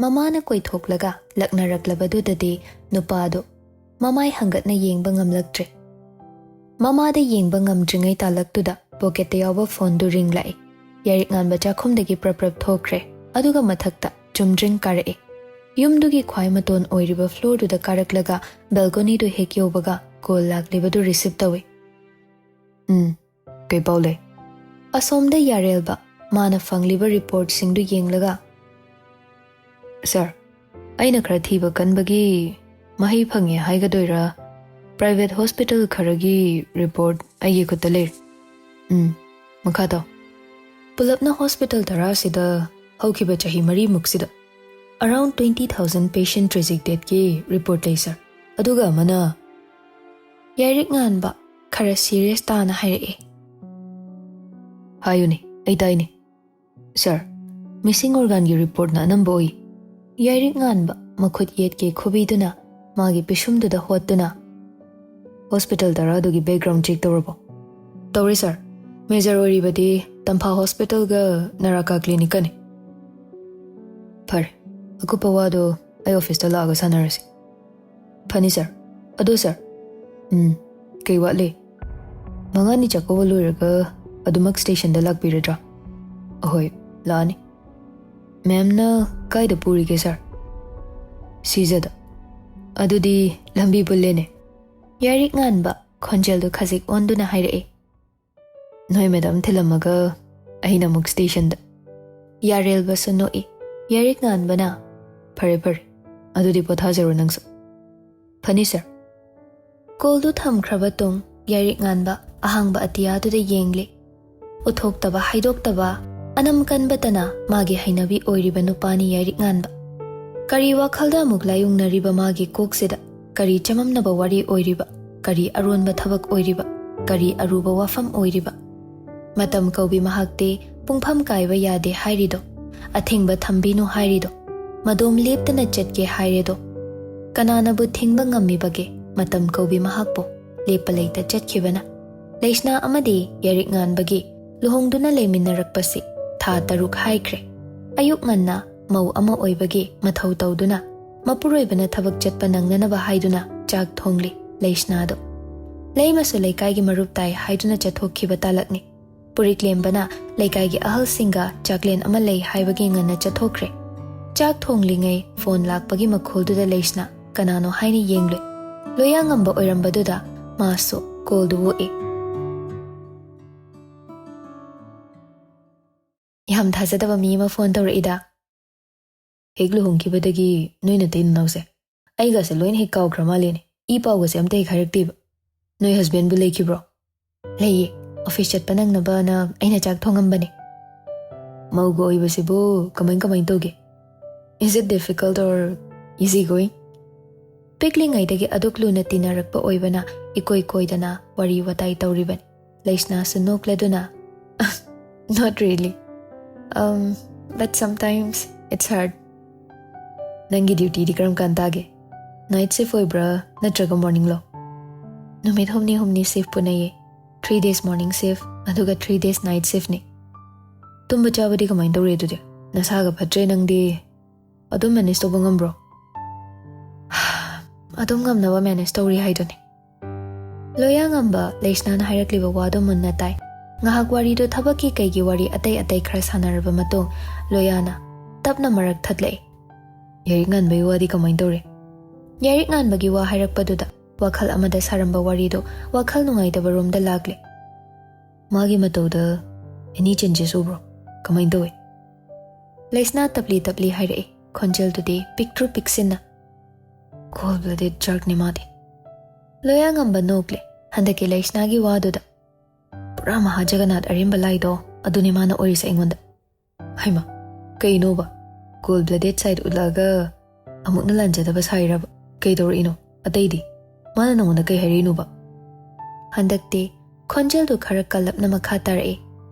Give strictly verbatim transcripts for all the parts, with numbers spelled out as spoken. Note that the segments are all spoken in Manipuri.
ꯃꯃꯥꯅ ꯀꯣꯏꯊꯣꯛꯂꯒ ꯂꯛꯅꯔꯛꯂꯕꯗꯨꯗꯗꯤ ꯅꯨꯄꯥꯗꯨ ꯃꯃꯥꯏ ꯍꯪꯒꯠꯅ ꯌꯦꯡꯕ ꯉꯝꯂꯛꯇ꯭ꯔꯦ꯫ ꯃꯃꯥꯗ ꯌꯦꯡꯕ ꯉꯝꯗ꯭ꯔꯤꯉꯩ ꯇꯥꯂꯛꯇꯨꯗ ꯄꯣꯀꯦꯠꯇ ꯌꯥꯎꯕ ꯐꯣꯟꯗꯨ ꯔꯤꯡ ꯂꯥꯛꯏ꯫ ꯌꯥꯏꯔꯤꯛ ꯉꯥꯟꯕ ꯆꯥꯛꯈꯨꯝꯗꯒꯤ ꯄ꯭ꯔꯞ ꯄ꯭ꯔꯞ ꯊꯣꯛꯈ꯭ꯔꯦ, ꯑꯗꯨꯒ ꯃꯊꯛꯇ ꯆꯨꯝꯗ꯭ꯔꯤꯡ ꯀꯥꯔꯛꯏ꯫ ꯌꯨꯝꯗꯨꯒꯤ ꯈ꯭ꯋꯥꯏ ꯃꯇꯣꯟ ꯑꯣꯏꯔꯤꯕ ꯐ꯭ꯂꯣꯔꯗꯨꯗ ꯀꯥꯔꯛꯂꯒ ꯕꯦꯜꯀꯣꯅꯤꯗꯨ ꯍꯦꯛ ꯌꯧꯕꯒ ꯀꯣꯜ ꯂꯥꯛꯂꯤꯕꯗꯨ ꯔꯤꯁꯤꯞ ꯇꯧꯏ꯫ "ꯎꯝ, ꯀꯩ ꯄꯥꯎ ꯂꯩ?" ꯑꯁꯣꯝꯗ ꯌꯥꯔꯦꯜꯕ ꯃꯥꯅ ꯐꯪꯂꯤꯕ ꯔꯤꯄꯣꯔꯠꯁꯤꯡꯗꯨ ꯌꯦꯡꯂꯒ, "ꯁꯥꯔ, ꯑꯩꯅ ꯈꯔ ꯊꯤꯕ ꯀꯟꯕꯒꯤ ꯃꯍꯩ ꯐꯪꯉꯦ ꯍꯥꯏꯒꯗꯣꯏꯔꯥ? ꯄ꯭ꯔꯥꯏꯚꯦꯠ ꯍꯣꯁꯄꯤꯇꯥꯜ ꯈꯔꯒꯤ ꯔꯤꯄꯣꯔꯠ ꯑꯩꯒꯤ ꯈꯨꯠꯇ ꯂꯩꯔꯦ꯫ ꯎꯝ, ꯃꯈꯥ ꯇꯥꯎ꯫" "ꯄꯨꯂꯞꯅ ꯍꯣꯁꯄꯤꯇꯥꯜ ꯇꯔꯥꯁꯤꯗ ꯍꯧꯈꯤꯕ ꯆꯍꯤ ꯃꯔꯤꯃꯨꯛꯁꯤꯗ around twenty thousand patient tragic ꯗꯦꯠꯀꯤ ꯔꯤꯄꯣꯔꯠ ꯂꯩ, ꯁꯥꯔ꯫ ꯑꯗꯨꯒ ꯑꯃꯅ," ꯌꯥꯏꯔꯤꯛ ꯉꯥꯟꯕ ꯈꯔ ꯁꯤꯔꯤꯌꯁ ꯇꯥꯅ ꯍꯥꯏꯔꯛꯑꯦ꯫ "ꯍꯥꯏꯌꯨꯅꯦ, ꯑꯩ ꯇꯥꯏꯅꯦ꯫" "ꯁꯥꯔ, ꯃꯤꯁꯤꯡ ꯑꯣꯔꯒꯥꯟꯒꯤ ꯔꯤꯄꯣꯔꯠꯅ ꯑꯅꯝꯕ ꯑꯣꯏ꯫ ꯌꯥꯏꯔꯤꯛ ꯉꯥꯟꯕ ꯃꯈꯨꯠ ꯌꯦꯠꯀꯤ ꯈꯨꯕꯤꯗꯨꯅ ꯃꯥꯒꯤ ꯄꯤꯁꯨꯝꯗꯨꯗ ꯍꯣꯠꯇꯨꯅ, "ꯍꯣꯁꯄꯤꯇꯥꯜ ꯇꯔꯥꯗꯨꯒꯤ ꯕꯦꯛꯒ꯭ꯔꯥꯎꯟ ꯆꯦꯛ ꯇꯧꯔꯕꯣ?" "ꯇꯧꯔꯦ, ꯁꯥꯔ꯫ ꯃꯦꯖꯔ ꯑꯣꯏꯔꯤꯕꯗꯤ ꯇꯝꯐꯥ ꯍꯣꯁꯄꯤꯇꯥꯜꯒ ꯅꯔꯥꯀꯥ ꯀ꯭ꯂꯤꯅꯤꯛꯀꯅꯤ꯫" "ꯐꯔꯦ, ꯑꯀꯨꯞꯄ ꯋꯥꯗꯣ ꯑꯩ ꯑꯣꯐꯤꯁꯇ ꯂꯥꯛꯑꯒ ꯁꯥꯟꯅꯔꯁꯤ꯫" "ꯐꯅꯤ, ꯁꯥꯔ꯫ ꯑꯗꯣ, ꯁꯥꯔ꯫" "ꯎꯝ, ꯀꯩ ꯋꯥꯠꯂꯤ?" "ꯃꯉꯥꯅꯤ ꯆꯥꯛꯀꯧꯕ ꯂꯣꯏꯔꯒ ꯑꯗꯨꯃꯛ ꯁ꯭ꯇꯦꯁꯟꯗ ꯂꯥꯛꯄꯤꯔꯗ꯭ꯔꯥ?" "ꯑꯍꯣꯏ, ꯂꯥꯛꯑꯅꯤ꯫" "ꯃꯦꯝꯅ ꯀꯥꯏꯗ ꯄꯨꯔꯤꯒꯦ, ꯁꯥꯔ?" "ꯁꯤꯖꯗ꯫" "ꯑꯗꯨꯗꯤ ꯂꯝꯕꯤ ꯄꯨꯜꯂꯦꯅꯦ꯫" ꯌꯥꯏꯔꯤꯛ ꯉꯥꯟꯕ ꯈꯣꯟꯖꯦꯜꯗꯨ ꯈꯖꯤꯛ ꯑꯣꯟꯗꯨꯅ ꯍꯥꯏꯔꯛꯏ꯫ "ꯅꯣꯏ ꯃꯦꯗꯥꯝ ꯊꯤꯜꯂꯝꯃꯒ ꯑꯩꯅ ꯑꯃꯨꯛ ꯁ꯭ꯇꯦꯁꯟꯗ꯫" ꯌꯥꯔꯦꯜꯕꯁꯨ ꯅꯣꯛꯏ꯫ ꯌꯥꯏꯔꯤꯛ ꯉꯥꯟꯕꯅ, "ꯐꯔꯦ, ꯐꯔꯦ꯫ ꯑꯗꯨꯗꯤ ꯄꯣꯊꯥꯖꯔꯣ ꯅꯪꯁꯨ꯫" "ꯐꯅꯤ, ꯁꯥꯔ꯫" ꯀꯣꯜꯗꯨ ꯊꯝꯈ꯭ꯔꯕ ꯇꯨꯡ ꯌꯥꯏꯔꯤꯛ ꯉꯥꯟꯕ ꯑꯍꯥꯡꯕ ꯑꯇꯤꯌꯥꯗꯨꯗ ꯌꯦꯡꯂꯤ꯫ ꯎꯠꯊꯣꯛꯇꯕ ꯍꯥꯏꯗꯣꯛꯇꯕ, ꯑꯅꯝ ꯀꯟꯕꯇꯅ ꯃꯥꯒꯤ ꯍꯩꯅꯕꯤ ꯑꯣꯏꯔꯤꯕ ꯅꯨꯄꯥꯅꯤ ꯌꯥꯏꯔꯤꯛ ꯉꯥꯟꯕ꯫ ꯀꯔꯤ ꯋꯥꯈꯜꯗ ꯑꯃꯨꯛ ꯂꯥꯌꯨꯡꯅꯔꯤꯕ ꯃꯥꯒꯤ ꯀꯣꯛꯁꯤꯗ? ꯀꯔꯤ ꯆꯃꯝꯅꯕ ꯋꯥꯔꯤ ꯑꯣꯏꯔꯤꯕ? ꯀꯔꯤ ꯑꯔꯣꯟꯕ ꯊꯕꯛ ꯑꯣꯏꯔꯤꯕ? ꯀꯔꯤ ꯑꯔꯨꯕ ꯋꯥꯐꯝ ꯑꯣꯏꯔꯤꯕ? ꯃꯇꯝ ꯀꯧꯕꯤ ꯃꯍꯥꯛꯇꯤ ꯄꯨꯡꯐꯝ ꯀꯥꯏꯕ ꯌꯥꯗꯦ ꯍꯥꯏꯔꯤꯗꯣ, ꯑꯊꯤꯡꯕ ꯊꯝꯕꯤꯅꯨ ꯍꯥꯏꯔꯤꯗꯣ, ꯃꯗꯣꯝ ꯂꯦꯞꯇꯅ ꯆꯠꯀꯦ ꯍꯥꯏꯔꯦꯗꯣ꯫ ꯀꯅꯥꯅꯕꯨ ꯊꯤꯡꯕ ꯉꯝꯃꯤꯕꯒꯦ ꯃꯇꯝ ꯀꯧꯕꯤ ꯃꯍꯥꯛꯄꯨ? ꯂꯦꯞꯄ ꯂꯩꯇ ꯆꯠꯈꯤꯕꯅ꯫ ꯂꯩꯁꯅꯥ ꯑꯃꯗꯤ ꯌꯥꯏꯔꯤꯛ ꯉꯥꯟꯕꯒꯤ ꯂꯨꯍꯣꯡꯗꯨꯅ ꯂꯩꯃꯤꯟꯅꯔꯛꯄꯁꯤ ꯊꯥ ꯇꯔꯨꯛ ꯍꯥꯏꯈ꯭ꯔꯦ꯫ ꯑꯌꯨꯛ ꯉꯟꯅ ꯃꯧ ꯑꯃ ꯑꯣꯏꯕꯒꯤ ꯃꯊꯧ ꯇꯧꯗꯨꯅ ꯃꯄꯨꯔꯣꯏꯕꯅ ꯊꯕꯛ ꯆꯠꯄ ꯅꯪꯅꯅꯕ ꯍꯥꯏꯗꯨꯅ ꯆꯥꯛ ꯊꯣꯡꯂꯤ ꯂꯩꯁꯅꯥꯗꯣ꯫ ꯂꯩꯃꯁꯨ ꯂꯩꯀꯥꯏꯒꯤ ꯃꯔꯨꯞ ꯇꯥꯏ ꯍꯥꯏꯗꯨꯅ ꯆꯠꯊꯣꯛꯈꯤꯕ ꯇꯥꯂꯛꯅꯤ꯫ ꯄꯨꯔꯤꯛꯂꯦꯝꯕꯅ ꯂꯩꯀꯥꯏꯒꯤ ꯑꯍꯜꯁꯤꯡꯒ ꯆꯥꯛꯂꯦꯟ ꯑꯃ ꯂꯩ ꯍꯥꯏꯕꯒꯤ ꯉꯟꯅ ꯆꯠꯊꯣꯛꯈ꯭ꯔꯦ꯫ ꯆꯥꯛ ꯊꯣꯡꯂꯤꯉꯩ ꯐꯣꯟ ꯂꯥꯛꯄꯒꯤ ꯃꯈꯣꯜꯗꯨꯗ ꯂꯩꯁꯅꯥ ꯀꯅꯥꯅꯣ ꯍꯥꯏꯅ ꯌꯦꯡꯂꯨꯏ꯫ ꯂꯣꯌꯥꯉꯝꯕ ꯑꯣꯏꯔꯝꯕꯗꯨꯗ ꯃꯥꯁꯨ ꯀꯣꯜꯗꯨ ꯑꯣꯛꯏ꯫ ꯌꯥꯝ ꯊꯥꯖꯗꯕ ꯃꯤ ꯑꯃ ꯐꯣꯟ ꯇꯧꯔꯛꯏꯗ꯫ ꯍꯦꯛ ꯂꯨꯍꯣꯡꯈꯤꯕꯗꯒꯤ ꯅꯣꯏ ꯅꯇꯩ ꯅꯅꯥꯎꯁꯦ ꯑꯩꯒꯁꯦ ꯂꯣꯏꯅ ꯍꯦꯛ ꯀꯥꯎꯈ꯭ꯔ ꯃꯥꯜꯂꯦꯅꯦ꯫ ꯏ ꯄꯥꯎꯒꯁꯦ ꯑꯝꯇ ꯍꯦꯛ ꯍꯥꯏꯔꯛꯇꯦꯕ꯫ ꯅꯣꯏ ꯍꯁꯕꯦꯟꯕꯨ ꯂꯩꯈꯤꯕ꯭ꯔꯣ? ꯂꯩꯌꯦ꯫ ꯑꯣꯐꯤꯁ ꯆꯠꯄ ꯅꯪꯅꯕꯅ ꯑꯩꯅ ꯆꯥꯛ ꯊꯣꯡꯉꯝꯕꯅꯦ꯫ ꯃꯧꯒ ꯑꯣꯏꯕꯁꯤꯕꯨ ꯀꯃꯥꯏ ꯀꯃꯥꯏ ꯇꯧꯒꯦ? Is it difficult or easy going? ꯄꯤꯛꯂꯤꯉꯩꯗꯒꯤ ꯑꯗꯨꯛ ꯂꯨꯅ ꯇꯤꯟꯅꯔꯛꯄ ꯑꯣꯏꯕꯅ ꯏꯀꯣꯏ ꯀꯣꯏꯗꯅ ꯋꯥꯔꯤ ꯋꯥꯇꯥꯏ ꯇꯧꯔꯤꯕꯅꯤ꯫ ꯂꯩꯁꯅꯥꯁꯨ ꯅꯣꯛꯂꯗꯨꯅ, "Not really. Um, but sometimes it's hard." ꯅꯪꯒꯤ ꯗ꯭ꯌꯨꯇꯤꯗꯤ ꯀꯔꯝ ꯀꯥꯟ ꯇꯥꯒꯦ? ꯅꯥꯏꯠ ꯁꯤꯐ ꯑꯣꯏꯕ꯭ꯔꯥ ꯅꯠꯇ꯭ꯔꯒ ꯃꯣꯔꯅꯤꯡꯂꯣ? ꯅꯨꯃꯤꯠ ꯍꯨꯝꯅꯤ ꯍꯨꯝꯅꯤ ꯁꯤꯐ ꯄꯨꯅꯩꯌꯦ꯫ ꯊ꯭ꯔꯤ ꯗꯦꯖ ꯃꯣꯔꯅꯤꯡ ꯁꯤꯐ, ꯑꯗꯨꯒ ꯊ꯭ꯔꯤ ꯗꯦꯖ ꯅꯥꯏꯠ ꯁꯤꯐꯅꯤ꯫ ꯇꯨꯝꯕ ꯆꯥꯕꯗꯤ ꯀꯃꯥꯏꯅ ꯇꯧꯔꯦ ꯑꯗꯨꯗꯤ? ꯅꯁꯥꯒ ꯐꯠꯇ꯭ꯔꯦ ꯅꯪꯗꯤ꯫ ꯑꯗꯨꯝ ꯃꯦꯅꯦꯖ ꯇꯧꯕ ꯉꯝꯕ꯭ꯔꯣ? ꯑꯗꯨꯝ ꯉꯝꯅꯕ ꯃꯦꯅꯦꯖ ꯇꯧꯔꯤ ꯍꯥꯏꯗꯨꯅꯤ꯫ ꯂꯣꯌꯥꯉꯝꯕ ꯂꯩꯁꯅꯥꯅ ꯍꯥꯏꯔꯛꯂꯤꯕ ꯋꯥꯗꯨ ꯃꯨꯟꯅ ꯇꯥꯏ꯫ ꯉꯥꯏꯍꯥꯛ ꯋꯥꯔꯤꯗꯨ ꯊꯕꯛꯀꯤ ꯀꯩꯒꯤ ꯋꯥꯔꯤ ꯑꯇꯩ ꯑꯇꯩ ꯈꯔ ꯁꯥꯟꯅꯔꯕ ꯃꯇꯨꯡ ꯂꯣꯌꯥꯅ ꯇꯞꯅ ꯃꯔꯛ ꯊꯠꯂꯛꯏ꯫ ꯌꯥꯏꯔꯤꯛ ꯉꯥꯟꯕꯒꯤ ꯋꯥꯗꯤ ꯀꯃꯥꯏꯅ ꯇꯧꯔꯦ? ꯌꯥꯏꯔꯤꯛ ꯉꯥꯟꯕꯒꯤ ꯋꯥ ꯍꯥꯏꯔꯛꯄꯗꯨꯗ ꯋꯥꯈꯜ ꯑꯃꯗ ꯁꯥꯔꯝꯕ ꯋꯥꯔꯤꯗꯨ ꯋꯥꯈꯜ ꯅꯨꯡꯉꯥꯏꯇꯕ ꯔꯣꯝꯗ ꯂꯥꯛꯂꯦ꯫ ꯃꯥꯒꯤ ꯃꯇꯧꯗ ꯑꯦꯅꯤ ꯆꯦꯟꯖꯦꯁ ꯎꯕ꯭ꯔꯣ? ꯀꯃꯥꯏꯅ ꯇꯧꯏ? ꯂꯩꯁꯅꯥ ꯇꯞꯂꯤ ꯇꯞꯂꯤ ꯍꯥꯏꯔꯛꯏ, ꯈꯣꯟꯖꯦꯜꯗꯨꯗꯤ ꯄꯤꯛꯇ꯭ꯔꯨ ꯄꯤꯛꯁꯤꯟꯅ꯫ ꯀꯣꯜ ꯕ꯭ꯂꯗꯦꯗ ꯖꯔꯛꯅꯤ ꯃꯥꯗꯤ꯫ ꯂꯣꯌꯥꯉꯝꯕ ꯅꯣꯛꯂꯦ ꯍꯟꯗꯛꯀꯤ ꯂꯩꯁꯅꯥꯒꯤ ꯋꯥꯗꯨꯗ꯫ ꯄꯨꯔꯥ ꯃꯍꯥ ꯖꯒꯅꯥꯊ ꯑꯔꯦꯝꯕ ꯂꯥꯏꯗꯣ ꯑꯗꯨꯅꯦ ꯃꯥꯅ ꯑꯣꯏꯔꯤꯁꯦ ꯑꯩꯉꯣꯟꯗ꯫ ꯍꯩꯃ, ꯀꯩꯅꯣꯕ? ꯀꯣꯜ ꯕ꯭ꯂꯗꯦꯗ ꯁꯥꯏꯗ ꯎꯠꯂꯛꯑꯒ ꯑꯃꯨꯛꯅ ꯂꯥꯟꯖꯗꯕ ꯁꯥꯏꯔꯕ? ꯀꯩꯗꯧꯔꯛꯏꯅꯣ? ꯑꯇꯩꯗꯤ? ꯃꯥꯅ ꯅꯉꯣꯟꯗ ꯀꯩ ꯍꯥꯏꯔꯛꯏꯅꯣꯕ? ꯍꯟꯗꯛꯇꯤ ꯈꯣꯟꯖꯦꯜꯗꯨ ꯈꯔ ꯀꯜꯂꯞꯅ ꯃꯈꯥ ꯇꯥꯔꯛꯏ꯫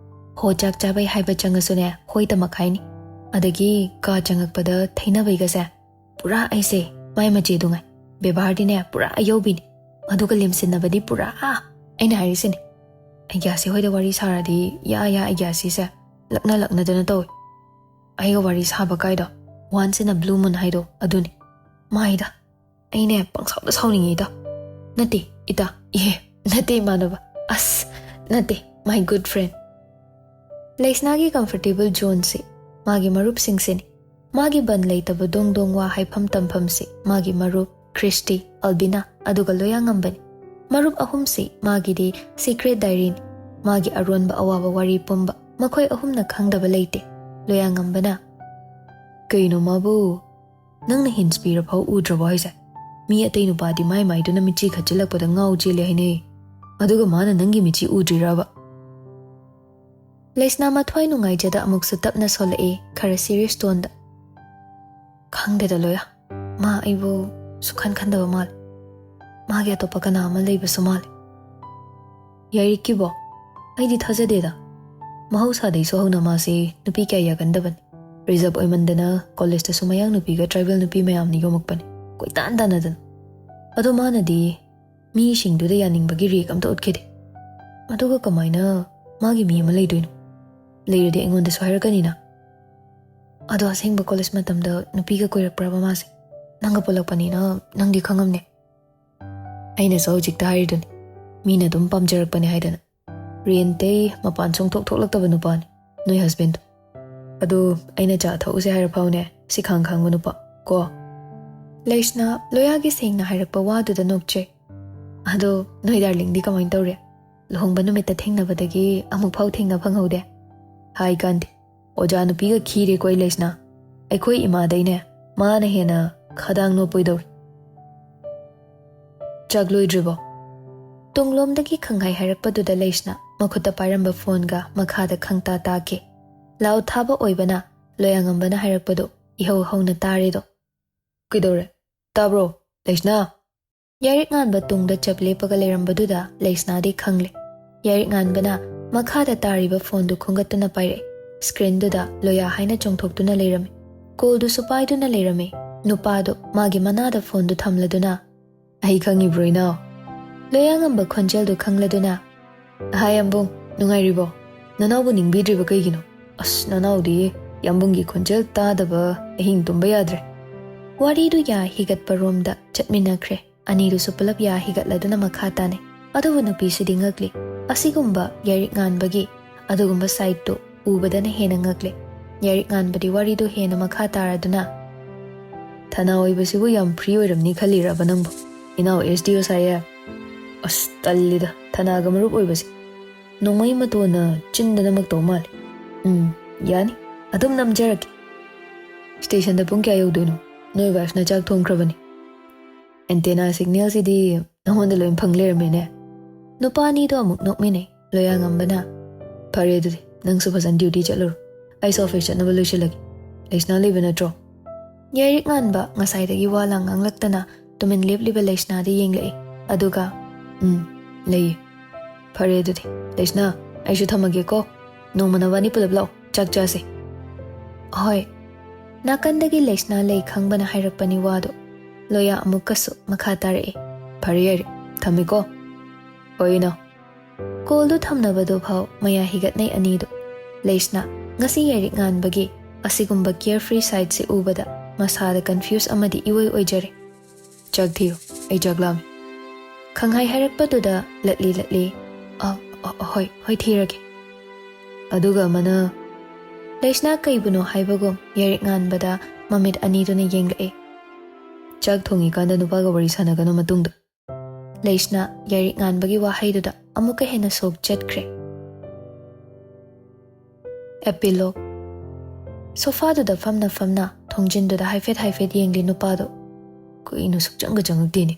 ꯍꯣ, ꯆꯥꯛ ꯆꯥꯕꯩ ꯍꯥꯏꯕ ꯆꯪꯉꯁꯨꯅꯦ, ꯍꯣꯏ ꯇꯃꯛ ꯍꯥꯏꯅꯤ꯫ ꯑꯗꯒꯤ ꯀꯥ ꯆꯪꯉꯛꯄꯗ ꯊꯩꯅꯕꯩꯒꯁꯦ ꯄꯨꯔꯥ ꯑꯩꯁꯦ ꯃꯥꯏ ꯃꯆꯦꯗꯨꯉꯥꯏ꯫ ꯕꯦꯕꯥꯔꯗꯤꯅꯦ ꯄꯨꯔꯥ ꯑꯌꯧꯕꯤꯅꯤ꯫ ꯑꯗꯨꯒ ꯂꯦꯝꯁꯤꯟꯅꯕꯗꯤ ꯄꯨꯔꯥ ꯑꯩꯅ ꯍꯥꯏꯔꯤꯁꯤꯅꯦ꯫ ꯑꯩꯒ꯭ꯌꯥꯁꯤ ꯍꯣꯏꯗ ꯋꯥꯔꯤ ꯁꯥꯔꯗꯤ ꯌꯥ ꯌꯥ ꯑꯩꯒ꯭ꯌꯥꯁꯤꯁꯦ ꯂꯛꯅ ꯂꯛꯅꯗꯅ ꯇꯧꯏ꯫ ꯑꯩꯒ ꯋꯥꯔꯤ ꯁꯥꯕ ꯀꯥꯏꯗꯣ, once in a blue moon ꯍꯥꯏꯗꯣ ꯑꯗꯨꯅꯤ꯫ ꯃꯥꯏꯗ ꯑꯩꯅꯦ ꯄꯪꯁꯥꯎꯗ ꯁꯥꯎꯅꯤꯡꯉꯤꯗ꯫ ꯅꯠꯇꯦ ꯏꯇꯥ, ꯏꯍꯦ, ꯅꯠꯇꯦ ꯏꯃꯥꯟꯅꯕ꯫ ꯑꯁ, ꯅꯠꯇꯦ, my good friend꯫ ꯂꯩꯁꯅꯥꯒꯤ comfortable zoneꯁꯤ ꯃꯥꯒꯤ ꯃꯔꯨꯞꯁꯤꯡꯁꯤꯅꯤ꯫ ꯃꯥꯒꯤ ꯕꯟ ꯂꯩꯇꯕ ꯗꯣꯡ ꯗꯣꯡ ꯋꯥ ꯍꯥꯏꯐꯝ ꯇꯝꯐꯝꯁꯤ ꯃꯥꯒꯤ ꯃꯔꯨꯞ ꯈ꯭ꯔꯤꯁꯇꯤ, ꯑꯜꯕꯤꯅꯥ, ꯑꯗꯨꯒ ꯂꯣꯌꯥꯉꯝꯕꯅꯤ꯫ ꯃꯔꯨꯞ ꯑꯍꯨꯝꯁꯤ ꯃꯥꯒꯤꯗꯤ secret diaryꯅꯤ꯫ ꯃꯥꯒꯤ ꯑꯔꯣꯟꯕ ꯑꯋꯥꯕ ꯋꯥꯔꯤ ꯄꯨꯝꯕ ꯃꯈꯣꯏ ꯑꯍꯨꯝꯅ ꯈꯪꯗꯕ ꯂꯩꯇꯦ꯫ ꯂꯣꯌꯥꯉꯝꯕꯅ, "ꯀꯩꯅꯣ ꯃꯥꯕꯨ? ꯅꯪꯅ hints ꯄꯤꯔ ꯐꯥꯎ ꯎꯗ꯭ꯔꯕꯣ ꯍꯥꯏꯁꯦ? ꯃꯤ ꯑꯇꯩ ꯅꯨꯄꯥꯗꯤ ꯃꯥꯏ ꯃꯥꯏꯗꯨꯅ ꯃꯤꯠꯆꯤ ꯈꯠꯆꯤꯜꯂꯛꯄꯗ ꯉꯥꯎ ꯆꯦꯜꯂꯦ ꯍꯥꯏꯅꯩ꯫ ꯑꯗꯨꯒ ꯃꯥꯅ ꯅꯪꯒꯤ ꯃꯤꯠꯆꯤ ꯎꯗ꯭ꯔꯤꯔꯕ?" ꯂꯩꯁꯅꯥ ꯃꯊ꯭ꯋꯥꯏ ꯅꯨꯡꯉꯥꯏꯖꯗ ꯑꯃꯨꯛꯁꯨ ꯇꯞꯅ ꯁꯣꯜꯂꯛꯏ, ꯈꯔ serious toneꯗ꯫ "ꯈꯪꯗꯦꯗ ꯂꯣꯌꯥ, ꯃꯥ ꯑꯩꯕꯨ ꯁꯨꯛꯈꯟ ꯈꯟꯗꯕ ꯃꯥꯜꯂꯦ꯫ ꯃꯥꯒꯤ ꯑꯇꯣꯞꯄ ꯀꯅꯥ ꯑꯃ ꯂꯩꯕꯁꯨ ꯃꯥꯜꯂꯦ꯫" "ꯌꯥꯏꯔꯤꯛꯀꯤꯕꯣ? ꯑꯩꯗꯤ ꯊꯥꯖꯗꯦꯗ꯫ ꯃꯍꯧꯁꯥꯗꯩꯁꯨ ꯍꯧꯅ ꯃꯥꯁꯦ ꯅꯨꯄꯤ ꯀꯌꯥ ꯌꯥꯒꯟꯗꯕꯅꯤ꯫ Reserve ꯑꯣꯏꯃꯟꯗꯅ ꯀꯣꯂꯦꯖꯇꯁꯨ ꯃꯌꯥꯡ ꯅꯨꯄꯤꯒ tribal ꯅꯨꯄꯤ ꯃꯌꯥꯝꯅ ꯌꯣꯝꯃꯛꯄꯅꯤ, ꯀꯣꯏꯇꯥꯟ ꯇꯥꯟꯅꯗꯅ꯫ ꯑꯗꯣ ꯃꯥꯅꯗꯤ ꯃꯤꯁꯤꯡꯗꯨꯗ ꯌꯥꯅꯤꯡꯕꯒꯤ ꯔꯦꯛ ꯑꯝꯇ ꯎꯠꯈꯤꯗꯦ꯫ ꯑꯗꯨꯒ ꯀꯃꯥꯏꯅ ꯃꯥꯒꯤ ꯃꯤ ꯑꯃ ꯂꯩꯗꯣꯏꯅꯣ? ꯂꯩꯔꯗꯤ ꯑꯩꯉꯣꯟꯗꯁꯨ ꯍꯥꯏꯔꯛꯀꯅꯤꯅ꯫ ꯑꯗꯣ ꯑꯁꯦꯡꯕ ꯀꯣꯂꯦꯖ ꯃꯇꯝꯗ ꯅꯨꯄꯤꯒ ꯀꯣꯏꯔꯛꯄ꯭ꯔꯕ ꯃꯥꯁꯦ? ꯅꯪꯒ ꯄꯨꯜꯂꯛꯄꯅꯤꯅ ꯅꯪꯗꯤ ꯈꯪꯉꯝꯅꯦ꯫" "ꯑꯩꯅꯁꯨ ꯍꯧꯖꯤꯛꯇ ꯍꯥꯏꯔꯤꯗꯨꯅꯤ, ꯃꯤꯅ ꯑꯗꯨꯝ ꯄꯥꯝꯖꯔꯛꯄꯅꯦ ꯍꯥꯏꯗꯅ꯫ ꯔꯦꯟꯇꯩ ꯃꯄꯥꯟ ꯁꯨꯡꯊꯣꯛ ꯊꯣꯛꯂꯛꯇꯕ ꯅꯨꯄꯥꯅꯤ ꯅꯣꯏ husbandꯗꯣ꯫ ꯑꯗꯣ ꯑꯩꯅ ꯆꯥ ꯊꯛꯎꯁꯦ ꯍꯥꯏꯔ ꯐꯥꯎꯅꯦ ꯁꯤ ꯈꯥꯡ ꯈꯥꯡꯕ ꯅꯨꯄꯥ ꯀꯣ꯫" ꯂꯩꯁꯅꯥ ꯂꯣꯌꯥꯒꯤ ꯁꯦꯡꯅ ꯍꯥꯏꯔꯛꯄ ꯋꯥꯗꯨꯗ ꯅꯣꯛꯆꯩ꯫ "ꯑꯗꯣ ꯅꯣꯏ ꯗꯥꯔꯂꯤꯡꯗꯤ ꯀꯃꯥꯏꯅ ꯇꯧꯔꯤ? ꯂꯨꯍꯣꯡꯕ ꯅꯨꯃꯤꯠꯇ ꯊꯦꯡꯅꯕꯗꯒꯤ ꯑꯃꯨꯛ ꯐꯥꯎ ꯊꯦꯡꯅ ꯐꯪꯍꯧꯗꯦ꯫" "ꯍꯥꯏ ꯀꯥꯟꯗꯦ, ꯑꯣꯖꯥ ꯅꯨꯄꯤꯒ ꯈꯤꯔꯦꯀꯣ ꯑꯩ ꯂꯩꯁꯅꯥ꯫ ꯑꯩꯈꯣꯏ ꯏꯃꯥꯗꯩꯅꯦ ꯃꯥꯅ ꯍꯦꯟꯅ ꯈꯗꯥꯡ ꯅꯣꯞꯄꯣꯏꯗꯧꯔꯤ꯫" "ꯆꯥꯛ ꯂꯣꯏꯗ꯭ꯔꯤꯕꯣ?" ꯇꯨꯡꯂꯣꯝꯗꯒꯤ ꯈꯪꯍꯥꯏ ꯍꯥꯏꯔꯛꯄꯗꯨꯗ ꯂꯩꯁꯅꯥ ꯃꯈꯨꯠꯇ ꯄꯥꯏꯔꯝꯕ ꯐꯣꯟꯒ ꯃꯈꯥꯗ ꯈꯪꯇꯥ ꯇꯥꯈꯤ꯫ ꯂꯥꯎ ꯊꯥꯕ ꯑꯣꯏꯕꯅ ꯂꯣꯌꯥꯉꯝꯕꯅ ꯍꯥꯏꯔꯛꯄꯗꯨ ꯏꯍꯧ ꯍꯧꯅ ꯇꯥꯔꯦꯗꯣ꯫ "ꯀꯩꯗꯧꯔꯦ? ꯇꯥꯕ꯭ꯔꯣ? ꯂꯩꯁꯅꯥ!" ꯌꯥꯏꯔꯤꯛ ꯉꯥꯟꯕ ꯇꯨꯡꯗ ꯆꯞ ꯂꯦꯞꯄꯒ ꯂꯩꯔꯝꯕꯗꯨꯗ ꯂꯩꯁꯅꯥꯗꯤ ꯈꯪꯂꯦ꯫ ꯌꯥꯏꯔꯤꯛ ꯉꯥꯟꯕꯅ ꯃꯈꯥꯗ ꯇꯥꯔꯤꯕ ꯐꯣꯟꯗꯨ ꯈꯣꯝꯒꯠꯇꯨꯅ ꯄꯥꯏꯔꯛꯏ꯫ ꯁ꯭ꯀ꯭ꯔꯤꯟꯗꯨꯗ ꯂꯣꯌꯥ ꯍꯥꯏꯅ ꯆꯣꯡꯊꯣꯛꯇꯨꯅ ꯂꯩꯔꯝꯃꯤ꯫ ꯀꯣꯜꯗꯨꯁꯨ ꯄꯥꯏꯗꯨꯅ ꯂꯩꯔꯝꯃꯤ꯫ ꯅꯨꯄꯥꯗꯨ ꯃꯥꯒꯤ ꯃꯅꯥꯗ ꯐꯣꯟꯗꯨ ꯊꯝꯂꯗꯨꯅ, "ꯑꯩ ꯈꯪꯉꯤꯕ꯭ꯔꯣ ꯏꯅꯥꯎ?" ꯂꯣꯌꯥꯉꯝꯕ ꯈꯣꯟꯖꯦꯜꯗꯨ ꯈꯪꯂꯗꯨꯅ, "ꯍꯥꯏ ꯑꯝꯕꯨꯡ, ꯅꯨꯡꯉꯥꯏꯔꯤꯕꯣ? ꯅꯅꯥꯎꯕꯨ ꯅꯤꯡꯕꯤꯗ꯭ꯔꯤꯕ ꯀꯩꯒꯤꯅꯣ? ꯑꯁ, ꯅꯅꯥꯎꯗꯤ ꯌꯥꯝꯕꯨꯡꯒꯤ ꯈꯣꯟꯖꯦꯜ ꯇꯥꯗꯕ ꯑꯍꯤꯡ ꯇꯨꯝꯕ ꯌꯥꯗ꯭ꯔꯦ꯫ ꯋꯥꯔꯤꯗꯨ ꯌꯥ ꯍꯤꯒꯠꯄꯔꯣꯝꯗ ꯆꯠꯃꯤꯟꯅꯈ꯭ꯔꯦ꯫ ꯑꯅꯤꯗꯨꯁꯨ ꯄꯨꯂꯞ ꯌꯥ ꯍꯤꯒꯠꯂꯗꯨꯅ ꯃꯈꯥ ꯇꯥꯅꯩ꯫ ꯑꯗꯨꯕꯨ ꯅꯨꯄꯤꯁꯤꯗꯤ ꯉꯛꯂꯤ꯫ ꯑꯁꯤꯒꯨꯝꯕ ꯌꯥꯏꯔꯤꯛ ꯉꯥꯟꯕꯒꯤ ꯑꯗꯨꯒꯨꯝꯕ ꯁꯥꯏꯠꯇꯨ ꯎꯕꯗꯅ ꯍꯦꯟꯅ ꯉꯛꯂꯦ꯫ ꯌꯥꯏꯔꯤꯛ ꯉꯥꯟꯕꯗꯤ ꯋꯥꯔꯤꯗꯨ ꯍꯦꯟꯅ ꯃꯈꯥ ꯇꯥꯔꯗꯨꯅ, "ꯊꯅꯥ ꯑꯣꯏꯕꯁꯤꯕꯨ ꯌꯥꯝ ꯐ꯭ꯔꯤ ꯑꯣꯏꯔꯝꯅꯤ ꯈꯜꯂꯤꯔꯕ ꯅꯪꯕꯨ? ꯏꯅꯥꯎ ꯑꯦꯁ ꯗꯤ ꯑꯣ ꯁꯥꯍꯦꯕ, ꯑꯁ, ꯇꯜꯂꯤꯗ ꯊꯅꯥꯒ ꯃꯔꯨꯞ ꯑꯣꯏꯕꯁꯦ꯫ ꯅꯣꯡꯃꯩ ꯃꯇꯣꯟꯅ ꯆꯤꯟꯗ ꯅꯝꯃꯛꯇꯧ ꯃꯥꯜꯂꯦ꯫ ꯎꯝ, ꯌꯥꯅꯤ, ꯑꯗꯨꯝ ꯅꯝꯖꯔꯛꯀꯦ꯫ ꯁ꯭ꯇꯦꯁꯟꯗ ꯄꯨꯡ ꯀꯌꯥ ꯌꯧꯗꯣꯏꯅꯣ? ꯅꯣꯏ ꯋꯥꯏꯐꯅ ꯆꯥꯛ ꯊꯣꯡꯈ꯭ꯔꯕꯅꯤ꯫ ꯑꯦꯟꯇꯦꯅꯥ ꯁꯤꯒꯅꯦꯜꯁꯤꯗꯤ ꯅꯪꯉꯣꯟꯗ ꯂꯣꯏ ꯐꯪ ꯂꯩꯔꯝꯃꯦꯅꯦ꯫" ꯅꯨꯄꯥ ꯑꯅꯤꯗꯣ ꯑꯃꯨꯛ ꯅꯣꯛꯃꯤꯟꯅꯩ꯫ ꯂꯣꯌꯥꯉꯝꯕꯅ, "ꯐꯔꯦ ꯑꯗꯨꯗꯤ, ꯅꯪꯁꯨ ꯐꯖꯅ ꯗ꯭ꯌꯨꯇꯤ ꯆꯠꯂꯨꯔꯣ꯫ ꯑꯩꯁꯨ ꯑꯣꯐꯤꯁ ꯆꯠꯅꯕ ꯂꯣꯏꯁꯤꯜꯂꯒꯦ꯫ ꯂꯩꯁꯅꯥ ꯂꯩꯕ ꯅꯠꯇ꯭ꯔꯣ?" ꯌꯥꯏꯔꯤꯛ ꯉꯥꯟꯕ ꯉꯁꯥꯏꯗꯒꯤ ꯋꯥ ꯂꯥꯡ ꯉꯥꯡꯂꯛꯇꯅ ꯇꯨꯃꯤꯟ ꯂꯦꯞꯂꯤꯕ ꯂꯩꯁꯅꯥꯗ ꯌꯦꯡꯂꯛꯏ꯫ ꯑꯗꯨꯒ, "ꯎꯝ, ꯂꯩꯌꯦ꯫ ꯐꯔꯦ ꯑꯗꯨꯗꯤ, ꯂꯩꯁꯅꯥ, ꯑꯩꯁꯨ ꯊꯝꯃꯒꯦꯀꯣ꯫ ꯅꯣꯡꯃ ꯅꯕꯥꯅꯤ ꯄꯨꯂꯞ ꯂꯥꯛꯑꯣ, ꯆꯥꯛ ꯆꯥꯁꯦ꯫" "ꯍꯣꯏ꯫" ꯅꯥꯀꯟꯗꯒꯤ ꯂꯩꯁꯅꯥ ꯂꯩ ꯈꯪꯕꯅ ꯍꯥꯏꯔꯛꯄꯅꯤ ꯋꯥꯗꯣ꯫ ꯂꯣꯌꯥ ꯑꯃꯨꯛꯀꯁꯨ ꯃꯈꯥ ꯇꯥꯔꯛꯏ꯫ "ꯐꯔꯦ ꯌꯥꯏꯔꯤꯛ, ꯊꯝꯃꯦꯀꯣ꯫" "ꯍꯣꯏ ꯏꯅꯥꯎ꯫" ꯀꯣꯜꯗꯨ ꯊꯝꯅꯕꯗꯨ ꯐꯥꯎ ꯃꯌꯥ ꯍꯤꯒꯠꯅꯩ ꯑꯅꯤꯗꯨ꯫ ꯂꯩꯁꯅꯥ ꯉꯁꯤ ꯌꯥꯏꯔꯤꯛ ꯉꯥꯟꯕꯒꯤ ꯑꯁꯤꯒꯨꯝꯕ ꯀꯤꯌꯔ ꯐ꯭ꯔꯤ ꯁꯥꯏꯠꯁꯤ ꯎꯕꯗ ꯃꯁꯥꯗ ꯀꯟꯐ꯭ꯌꯨꯁ ꯑꯃꯗꯤ ꯏꯑꯣꯏ ꯑꯣꯏꯖꯔꯦ꯫ "ꯆꯥꯛ ꯊꯤꯌꯨ, ꯑꯩ ꯆꯥꯛ ꯂꯥꯝꯃꯤ꯫" ꯈꯪꯍꯥꯏ ꯍꯥꯏꯔꯛꯄꯗꯨꯗ ꯂꯠꯂꯤ ꯂꯠꯂꯤ, "ꯑ, ꯑ, ꯍꯣꯏ, ꯍꯣꯏ, ꯊꯤꯔꯒꯦ꯫" ꯑꯗꯨꯒ ꯑꯃꯅ, "ꯂꯩꯁꯅꯥ, ꯀꯩꯕꯨꯅꯣ?" ꯍꯥꯏꯕꯒꯨꯝ ꯌꯥꯏꯔꯤꯛ ꯉꯥꯟꯕꯗ ꯃꯃꯤꯠ ꯑꯅꯤꯗꯨꯅ ꯌꯦꯡꯂꯛꯏ꯫ "ꯆꯥꯛ ꯊꯣꯡꯉꯤꯀꯥꯟꯗ ꯅꯨꯄꯥꯒ ꯋꯥꯔꯤ ꯁꯥꯟꯅꯒꯅꯨ ꯃꯇꯨꯡꯗ꯫" ꯂꯩꯁꯅꯥ ꯌꯥꯏꯔꯤꯛ ꯉꯥꯟꯕꯒꯤ ꯋꯥꯍꯩꯗꯨꯗ ꯑꯃꯨꯛꯀ ꯍꯦꯟꯅ ꯁꯣꯛ ꯆꯠꯈ꯭ꯔꯦ꯫ ꯑꯦꯄꯤꯂꯣꯒ꯫ ꯁꯣꯐꯥꯗꯨꯗ ꯐꯝꯅ ꯐꯝꯅ ꯊꯣꯡꯖꯤꯟꯗꯨꯗ ꯍꯥꯏꯐꯦꯠ ꯍꯥꯏꯐꯦꯠ ꯌꯦꯡꯂꯤ ꯅꯨꯄꯥꯗꯣ꯫ ꯀꯨꯏꯅ ꯁꯨꯛꯆꯪꯒ ꯆꯪꯉꯛꯇꯦꯅꯦ꯫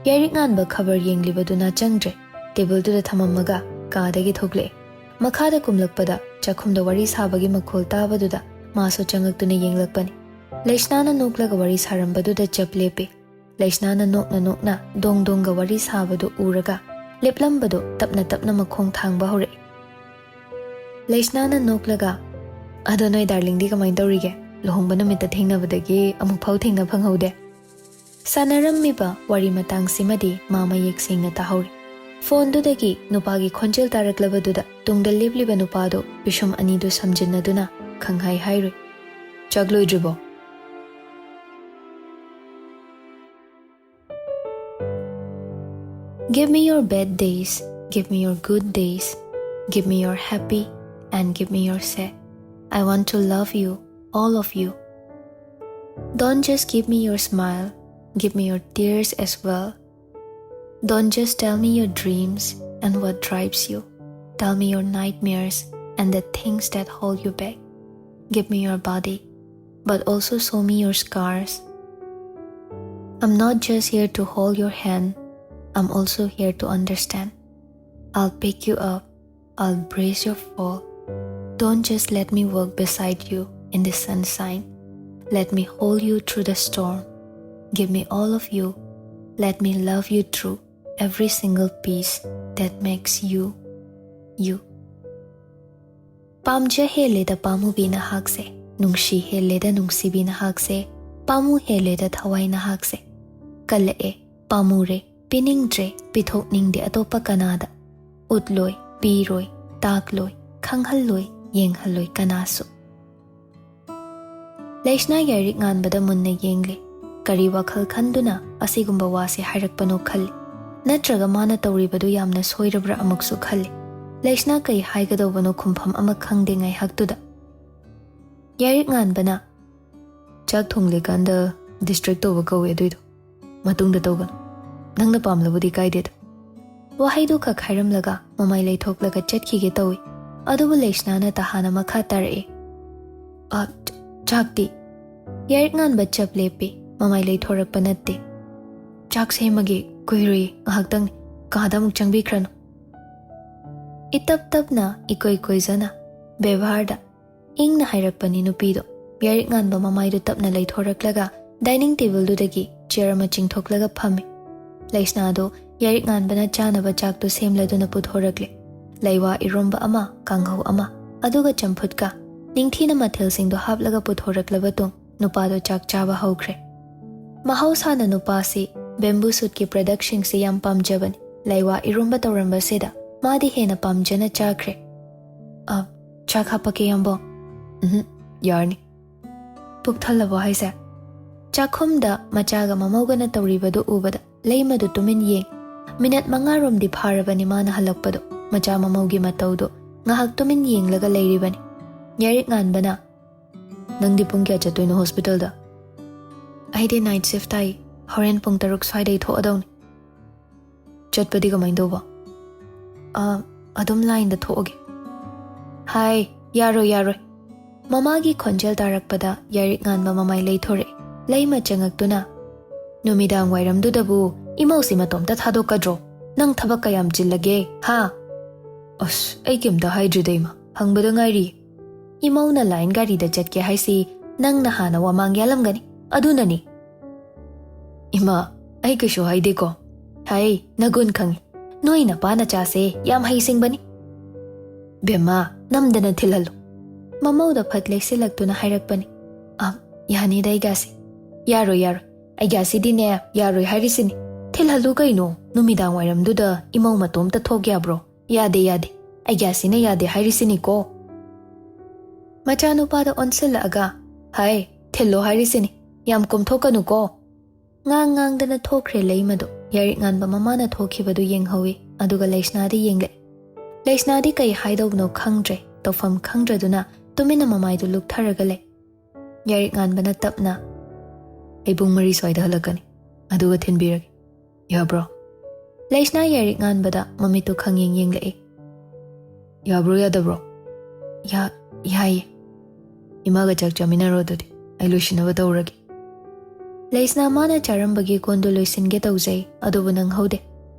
ꯌꯥꯏꯔꯤꯛ ꯉꯥꯟꯕ ꯈꯕꯔ ꯌꯦꯡꯂꯤꯕꯗꯨꯅ ꯆꯪꯗ꯭ꯔꯦ꯫ ꯇꯦꯕꯜꯗꯨꯗ ꯊꯝꯃꯝꯃꯒ ꯀꯥꯗꯒꯤ ꯊꯣꯛꯂꯛꯑꯦ꯫ ꯃꯈꯥꯗ ꯀꯨꯝꯂꯛꯄꯗ ꯆꯥꯛꯈꯨꯝꯗ ꯋꯥꯔꯤ ꯁꯥꯕꯒꯤ ꯃꯈꯣꯜ ꯇꯥꯕꯗꯨꯗ ꯃꯥꯁꯨ ꯆꯪꯉꯛꯇꯨꯅ ꯌꯦꯡꯂꯛꯄꯅꯤ꯫ ꯂꯩꯁꯅꯥꯅ ꯅꯣꯛꯂꯒ ꯋꯥꯔꯤ ꯁꯥꯔꯝꯕꯗꯨꯗ ꯆꯞ ꯂꯦꯞꯄꯦ꯫ ꯂꯩꯁꯅꯥꯅ ꯅꯣꯛꯅ ꯅꯣꯛꯅ ꯗꯣꯡ ꯗꯣꯡꯒ ꯋꯥꯔꯤ ꯁꯥꯕꯗꯨ ꯎꯔꯒ ꯂꯦꯞꯂꯝꯕꯗꯨ ꯇꯞꯅ ꯇꯞꯅ ꯃꯈꯣꯡ ꯊꯥꯡꯕ ꯍꯧꯔꯛꯏ꯫ ꯂꯩꯁꯅꯥꯅ ꯅꯣꯛꯂꯒ, "ꯑꯗꯣ ꯅꯣꯏ ꯗꯥꯔꯂꯤꯡꯗꯤ ꯀꯃꯥꯏꯅ ꯇꯧꯔꯤꯒꯦ? ꯂꯨꯍꯣꯡꯕ ꯅꯨꯃꯤꯠꯇ ꯊꯦꯡꯅꯕꯗꯒꯤ ꯑꯃꯨꯛꯐꯥꯎ ꯊꯦꯡꯅ ꯐꯪꯍꯧꯗꯦ꯫" ꯁꯥꯟꯅꯔꯝꯃꯤꯕ ꯋꯥꯔꯤ ꯃꯇꯥꯡꯁꯤꯃꯗꯤ ꯃꯥ ꯃꯌꯦꯛ ꯁꯦꯡꯅ ꯇꯥꯍꯧꯔꯤ꯫ ꯐꯣꯟꯗꯨꯗꯒꯤ ꯅꯨꯄꯥꯒꯤ ꯈꯣꯟꯖꯦꯜ ꯇꯥꯔꯛꯂꯕꯗꯨꯗ ꯇꯨꯡꯗ ꯂꯦꯞꯂꯤꯕ ꯅꯨꯄꯥꯗꯨ ꯄꯤꯁꯨꯝ ꯑꯅꯤꯗꯨ ꯁꯝꯖꯤꯟꯅꯗꯨꯅ ꯈꯪꯍꯥꯏ ꯍꯥꯏꯔꯣꯏ꯫ ꯆꯥꯛ ꯂꯣꯏꯗ꯭ꯔꯤꯕꯣ? Give me your bad days, give me your good days, give me your happy and give me your sad. I want to love you, all of you. Don't just give me your smile, give me your tears as well. Don't just tell me your dreams and what drives you. Tell me your nightmares and the things that hold you back. Give me your body, but also show me your scars. I'm not just here to hold your hand, I'm also here to understand. I'll pick you up, I'll brace your fall. Don't just let me walk beside you in the sunshine. Let me hold you through the storm. Give me all of you. Let me love you through every single piece that makes you, you. ꯄꯥꯝꯖ ꯍꯦꯜꯂꯦꯗ ꯄꯥꯝꯃꯨꯕꯤ ꯅꯍꯥꯛꯁꯦ, ꯅꯨꯡꯁꯤ ꯍꯦꯜꯂꯦꯗ ꯅꯨꯡꯁꯤꯕꯤ ꯅꯍꯥꯛꯁꯦ, ꯄꯥꯝꯃꯨ ꯍꯦꯜꯂꯦꯗ ꯊꯋꯥꯏ ꯅꯍꯥꯛꯁꯦ꯫ ꯀꯜꯂꯛꯑꯦ, ꯄꯥꯝꯃꯨꯔꯦ, ꯄꯤꯅꯤꯡꯗ꯭ꯔꯦ, ꯄꯤꯊꯣꯛꯅꯤꯡꯗꯦ ꯑꯇꯣꯞꯄ ꯀꯅꯥꯗ꯫ ꯎꯠꯂꯣꯏ, ꯄꯤꯔꯣꯏ, ꯇꯥꯛꯂꯣꯏ, ꯈꯪꯍꯜꯂꯣꯏ, ꯌꯦꯡꯍꯜꯂꯣꯏ ꯀꯅꯥꯁꯨ꯫ ꯂꯩꯁꯅꯥ ꯌꯥꯏꯔꯤꯛ ꯉꯥꯟꯕꯗ ꯃꯨꯟꯅ ꯌꯦꯡꯂꯦ꯫ ꯀꯔꯤ ꯋꯥꯈꯜ ꯈꯟꯗꯨꯅ ꯑꯁꯤꯒꯨꯝꯕ ꯋꯥꯁꯦ ꯍꯥꯏꯔꯛꯄꯅꯣ ꯈꯜꯂꯤ꯫ ꯅꯠꯇ꯭ꯔꯒ ꯃꯥꯅ ꯇꯧꯔꯤꯕꯗꯨ ꯌꯥꯝꯅ ꯁꯣꯏꯔꯕ꯭ꯔꯥ ꯑꯃꯨꯛꯁꯨ ꯈꯜꯂꯤ꯫ ꯂꯩꯁꯅꯥ ꯀꯩ ꯍꯥꯏꯒꯗꯧꯕꯅꯣ ꯈꯨꯝꯐꯝ ꯑꯃ ꯈꯪꯗꯦ ꯉꯥꯏꯍꯥꯛꯇꯨꯗ꯫ ꯌꯥꯏꯔꯤꯛ ꯉꯥꯟꯕꯅ, "ꯆꯥꯛ ꯊꯣꯡꯂꯤꯀꯥꯟꯗ ꯗꯤꯁꯇ꯭ꯔꯦꯛ ꯇꯧꯕ ꯀꯧꯋꯦ ꯑꯗꯨꯏꯗꯣ꯫ ꯃꯇꯨꯡꯗ ꯇꯧꯒꯅꯨ꯫ ꯅꯪꯅ ꯄꯥꯝꯂꯕꯨꯗꯤ ꯀꯥꯏꯗꯦꯗ꯫" ꯋꯥꯍꯩꯗꯨ ꯈꯛ ꯍꯥꯏꯔꯝꯂꯒ ꯃꯃꯥꯏ ꯂꯩꯊꯣꯛꯂꯒ ꯆꯠꯈꯤꯒꯦ ꯇꯧꯏ꯫ ꯑꯗꯨꯕꯨ ꯂꯩꯁꯅꯥꯅ ꯇꯍꯥꯅ ꯃꯈꯥ ꯇꯥꯔꯛꯏ, "ꯑ, ꯆ-, ꯆꯥꯛꯇꯤ?" ꯌꯥꯏꯔꯤꯛ ꯉꯥꯟꯕ ꯆꯞ ꯂꯦꯞꯄꯤ꯫ ꯃꯃꯥꯏ ꯂꯩꯊꯣꯔꯛꯄ ꯅꯠꯇꯦ꯫ "ꯆꯥꯛ ꯁꯦꯝꯃꯒꯦ, ꯀꯨꯏꯔꯣꯏ, ꯉꯥꯏꯍꯥꯛꯇꯪꯅꯤ꯫ ꯀꯥꯗ ꯑꯃꯨꯛ ꯆꯪꯕꯤꯈ꯭ꯔꯅꯨ꯫" ꯏꯇꯞ ꯇꯞꯅ, ꯏꯀꯣꯏ ꯀꯣꯏꯖꯅ, ꯕꯦꯕꯥꯔꯗ ꯏꯪꯅ ꯍꯥꯏꯔꯛꯄꯅꯤ ꯅꯨꯄꯤꯗꯣ꯫ ꯌꯥꯏꯔꯤꯛ ꯉꯥꯟꯕ ꯃꯃꯥꯏꯗꯨ ꯇꯞꯅ ꯂꯩꯊꯣꯔꯛꯂꯒ ꯗꯥꯏꯅꯤꯡ ꯇꯦꯕꯜꯗꯨꯗꯒꯤ ꯆꯤꯌꯔ ꯑꯃ ꯆꯤꯡꯊꯣꯛꯂꯒ ꯐꯝꯃꯤ꯫ ꯂꯩꯁꯅꯥꯗꯣ ꯌꯥꯏꯔꯤꯛ ꯉꯥꯟꯕꯅ ꯆꯥꯅꯕ ꯆꯥꯛꯇꯨ ꯁꯦꯝꯂꯗꯨꯅ ꯄꯨꯊꯣꯔꯛꯂꯦ꯫ ꯂꯩꯋꯥ ꯏꯔꯣꯝꯕ ꯑꯃ, ꯀꯥꯡꯍꯧ ꯑꯃ, ꯑꯗꯨꯒ ꯆꯝꯐꯨꯠꯀ꯫ ꯅꯤꯡꯊꯤꯅ ꯃꯊꯦꯜꯁꯤꯡꯗꯣ ꯍꯥꯞꯂꯒ ꯄꯨꯊꯣꯔꯛꯂꯕ ꯇꯨꯡ ꯅꯨꯄꯥꯗꯣ ꯆꯥꯛ ꯆꯥꯕ ꯍꯧꯈ꯭ꯔꯦ꯫ ꯃꯍꯧꯁꯥꯅ ꯅꯨꯄꯥꯁꯤ ꯕꯦꯝꯕꯨ ꯁꯨꯠꯀꯤ ꯄ꯭ꯔꯗꯛꯁꯤꯡꯁꯤ ꯌꯥꯝ ꯄꯥꯝꯖꯕꯅꯤ꯫ ꯂꯩꯋꯥ ꯏꯔꯣꯝꯕ ꯇꯧꯔꯝꯕꯁꯤꯗ ꯃꯥꯗꯤ ꯍꯦꯟꯅ ꯄꯥꯝꯖꯅ ꯆꯥꯈ꯭ꯔꯦ꯫ "ꯑ, ꯆꯥꯛ ꯍꯥꯞꯄꯛꯀꯦ, ꯌꯥꯝꯕꯣ?" ꯎꯝ, ꯌꯥꯔꯅꯤ꯫ ꯄꯨꯛ ꯊꯜꯂꯕꯣ ꯍꯥꯏꯁꯦ? ꯆꯥꯛꯈꯨꯝꯗ ꯃꯆꯥꯒ ꯃꯃꯧꯒꯅ ꯇꯧꯔꯤꯕꯗꯨ ꯎꯕꯗ ꯂꯩꯃꯗꯨ ꯇꯨꯃꯤꯟ ꯌꯦꯡ꯫ ꯃꯤꯅꯠ ꯃꯉꯥꯔꯣꯝꯗꯤ ꯐꯥꯔꯕꯅꯤ ꯃꯥꯅ ꯍꯜꯂꯛꯄꯗꯣ꯫ ꯃꯆꯥ ꯃꯃꯧꯒꯤ ꯃꯇꯧꯗꯣ ꯉꯥꯏꯍꯥꯛ ꯇꯨꯃꯤꯟ ꯌꯦꯡꯂꯒ ꯂꯩꯔꯤꯕꯅꯤ꯫ ꯌꯥꯏꯔꯤꯛ ꯉꯥꯟꯕꯅ, "ꯅꯪꯗꯤ ꯄꯨꯡ ꯀꯌꯥ ꯆꯠꯇꯣꯏꯅꯣ ꯍꯣꯁꯄꯤꯇꯥꯜꯗ?" "ꯑꯩꯗꯤ ꯅꯥꯏꯠ ꯁꯤꯐ ꯇꯥꯏ꯫ ꯍꯣꯔꯦꯟ ꯄꯨꯡ ꯇꯔꯨꯛ ꯁ꯭ꯋꯥꯏꯗꯩ ꯊꯣꯛꯑꯗꯧꯅꯤ꯫" "ꯆꯠꯄꯗꯤ ꯀꯃꯥꯏꯅ ꯇꯧꯕ?" "ꯑ, ꯑꯗꯨꯝ ꯂꯥꯏꯟꯗ ꯊꯣꯛꯑꯒꯦ꯫" "ꯍꯥꯏ, ꯌꯥꯔꯣꯏ, ꯌꯥꯔꯣꯏ꯫" ꯃꯃꯥꯒꯤ ꯈꯣꯟꯖꯦꯜ ꯇꯥꯔꯛꯄꯗ ꯌꯥꯏꯔꯤꯛ ꯉꯥꯟꯕ ꯃꯃꯥꯏ ꯂꯩꯊꯣꯔꯛꯑꯦ꯫ ꯂꯩꯃ ꯆꯪꯉꯛꯇꯨꯅ, "ꯅꯨꯃꯤꯗꯥꯡ ꯋꯥꯏꯔꯝꯗꯨꯗꯕꯨ ꯏꯃꯧꯁꯤ ꯃꯇꯣꯝꯇ ꯊꯥꯗꯣꯛꯀꯗ꯭ꯔꯣ? ꯅꯪ ꯊꯕꯛ ꯀꯌꯥꯝ ꯆꯤꯜꯂꯒꯦ, ꯍꯥ?" "ꯑꯁ, ꯑꯩ ꯀꯩꯝꯇ ꯍꯥꯏꯗ꯭ꯔꯤꯗ, ꯏꯃꯥ꯫ ꯍꯪꯕꯗ ꯉꯥꯏꯔꯤ꯫" "ꯏꯃꯧꯅ ꯂꯥꯏꯟ ꯒꯥꯔꯤꯗ ꯆꯠꯀꯦ ꯍꯥꯏꯁꯤ ꯅꯪꯅ ꯍꯥꯟꯅ ꯋꯥꯃꯥꯡ ꯌꯥꯜꯂꯝꯒꯅꯤ꯫ ꯑꯗꯨꯅꯅꯤ꯫" "ꯏꯃꯥ, ꯑꯩ ꯀꯩꯁꯨ ꯍꯥꯏꯗꯦꯀꯣ꯫" "ꯍꯥꯏ, ꯅꯒꯨꯟ ꯈꯪꯉꯤ꯫ ꯅꯣꯏ ꯅꯄꯥ ꯅꯆꯥꯁꯦ ꯌꯥꯝ ꯍꯩꯁꯤꯡꯕꯅꯤ꯫" "ꯕꯦꯝꯃ, ꯅꯝꯗꯅ ꯊꯤꯜꯍꯜꯂꯨ꯫" ꯃꯃꯧꯗ ꯐꯠ ꯂꯦꯛꯁꯤꯜꯂꯛꯇꯨꯅ ꯍꯥꯏꯔꯛꯄꯅꯤ꯫ "ꯑ, ꯌꯥꯅꯤꯗ ꯑꯩꯒꯥꯁꯤ꯫" "ꯌꯥꯔꯣꯏ, ꯌꯥꯔꯣꯏ꯫ ꯑꯩꯒꯥꯁꯤꯗꯤꯅꯦ, ꯌꯥꯔꯣꯏ ꯍꯥꯏꯔꯤꯁꯤꯅꯤ꯫ ꯊꯤꯜꯍꯜꯂꯨ ꯀꯩꯅꯣ? ꯅꯨꯃꯤꯗꯥꯡ ꯋꯥꯏꯔꯝꯗꯨꯗ ꯏꯃꯧ ꯃꯇꯣꯝꯇ ꯊꯣꯛ ꯌꯥꯕ꯭ꯔꯣ? ꯌꯥꯗꯦ, ꯌꯥꯗꯦ꯫ ꯑꯩꯒꯥꯁꯤꯅ ꯌꯥꯗꯦ ꯍꯥꯏꯔꯤꯁꯤꯅꯤꯀꯣ꯫" ꯃꯆꯥꯅꯨꯄꯥꯗ ꯑꯣꯟꯁꯤꯜꯂꯛꯑꯒ, "ꯍꯥꯏ, ꯊꯤꯜꯂꯣ ꯍꯥꯏꯔꯤꯁꯤꯅꯤ꯫ ꯌꯥꯝ ꯀꯨꯝꯊꯣꯛꯀꯅꯨꯀꯣ꯫" ꯉꯥꯡ ꯉꯥꯡꯗꯅ ꯊꯣꯛꯈ꯭ꯔꯦ ꯂꯩꯃꯗꯣ꯫ ꯌꯥꯏꯔꯤꯛ ꯉꯥꯟꯕ ꯃꯃꯥꯅ ꯊꯣꯛꯈꯤꯕꯗꯨ ꯌꯦꯡꯍꯧꯏ, ꯑꯗꯨꯒ ꯂꯩꯁꯅꯥꯗꯤ ꯌꯦꯡꯂꯛꯏ꯫ ꯂꯩꯁꯅꯥꯗꯤ ꯀꯩ ꯍꯥꯏꯗꯧꯕꯅꯣ ꯈꯪꯗ꯭ꯔꯦ, ꯇꯧꯐꯝ ꯈꯪꯗ꯭ꯔꯗꯨꯅ ꯇꯨꯃꯤꯟꯅ ꯃꯃꯥꯏꯗꯨ ꯂꯨꯛꯊꯔꯒ ꯂꯩ꯫ ꯌꯥꯏꯔꯤꯛ ꯉꯥꯟꯕꯅ ꯇꯞꯅ, "ꯑꯩ ꯄꯨꯡ ꯃꯔꯤ ꯁ꯭ꯋꯥꯏꯗ ꯍꯜꯂꯛꯀꯅꯤ, ꯑꯗꯨꯒ ꯊꯤꯟꯕꯤꯔꯒꯦ꯫ ꯌꯥꯕ꯭ꯔꯣ?" ꯂꯩꯁꯅꯥ ꯌꯥꯏꯔꯤꯛ ꯉꯥꯟꯕꯗ ꯃꯃꯤꯠꯇꯨ ꯈꯪꯌꯦꯡ ꯌꯦꯡꯂꯛꯏ꯫ "ꯌꯥꯕ꯭ꯔꯣ, ꯌꯥꯗꯕ꯭ꯔꯣ?" "ꯌꯥ-, ꯌꯥꯏꯌꯦ꯫" "ꯏꯃꯥꯒ ꯆꯥꯛ ꯆꯥꯃꯤꯟꯅꯔꯣ ꯑꯗꯨꯗꯤ, ꯑꯩ ꯂꯣꯏꯁꯤꯟꯅꯕ ꯇꯧꯔꯒꯦ꯫" ꯂꯩꯁꯅꯥ ꯃꯥꯅ ꯆꯥꯔꯝꯕꯒꯤ ꯀꯣꯟꯗꯨ ꯂꯣꯏꯁꯤꯟꯒꯦ ꯇꯧꯖꯩ, ꯑꯗꯨꯕꯨ ꯅꯪꯍꯧꯗꯦ꯫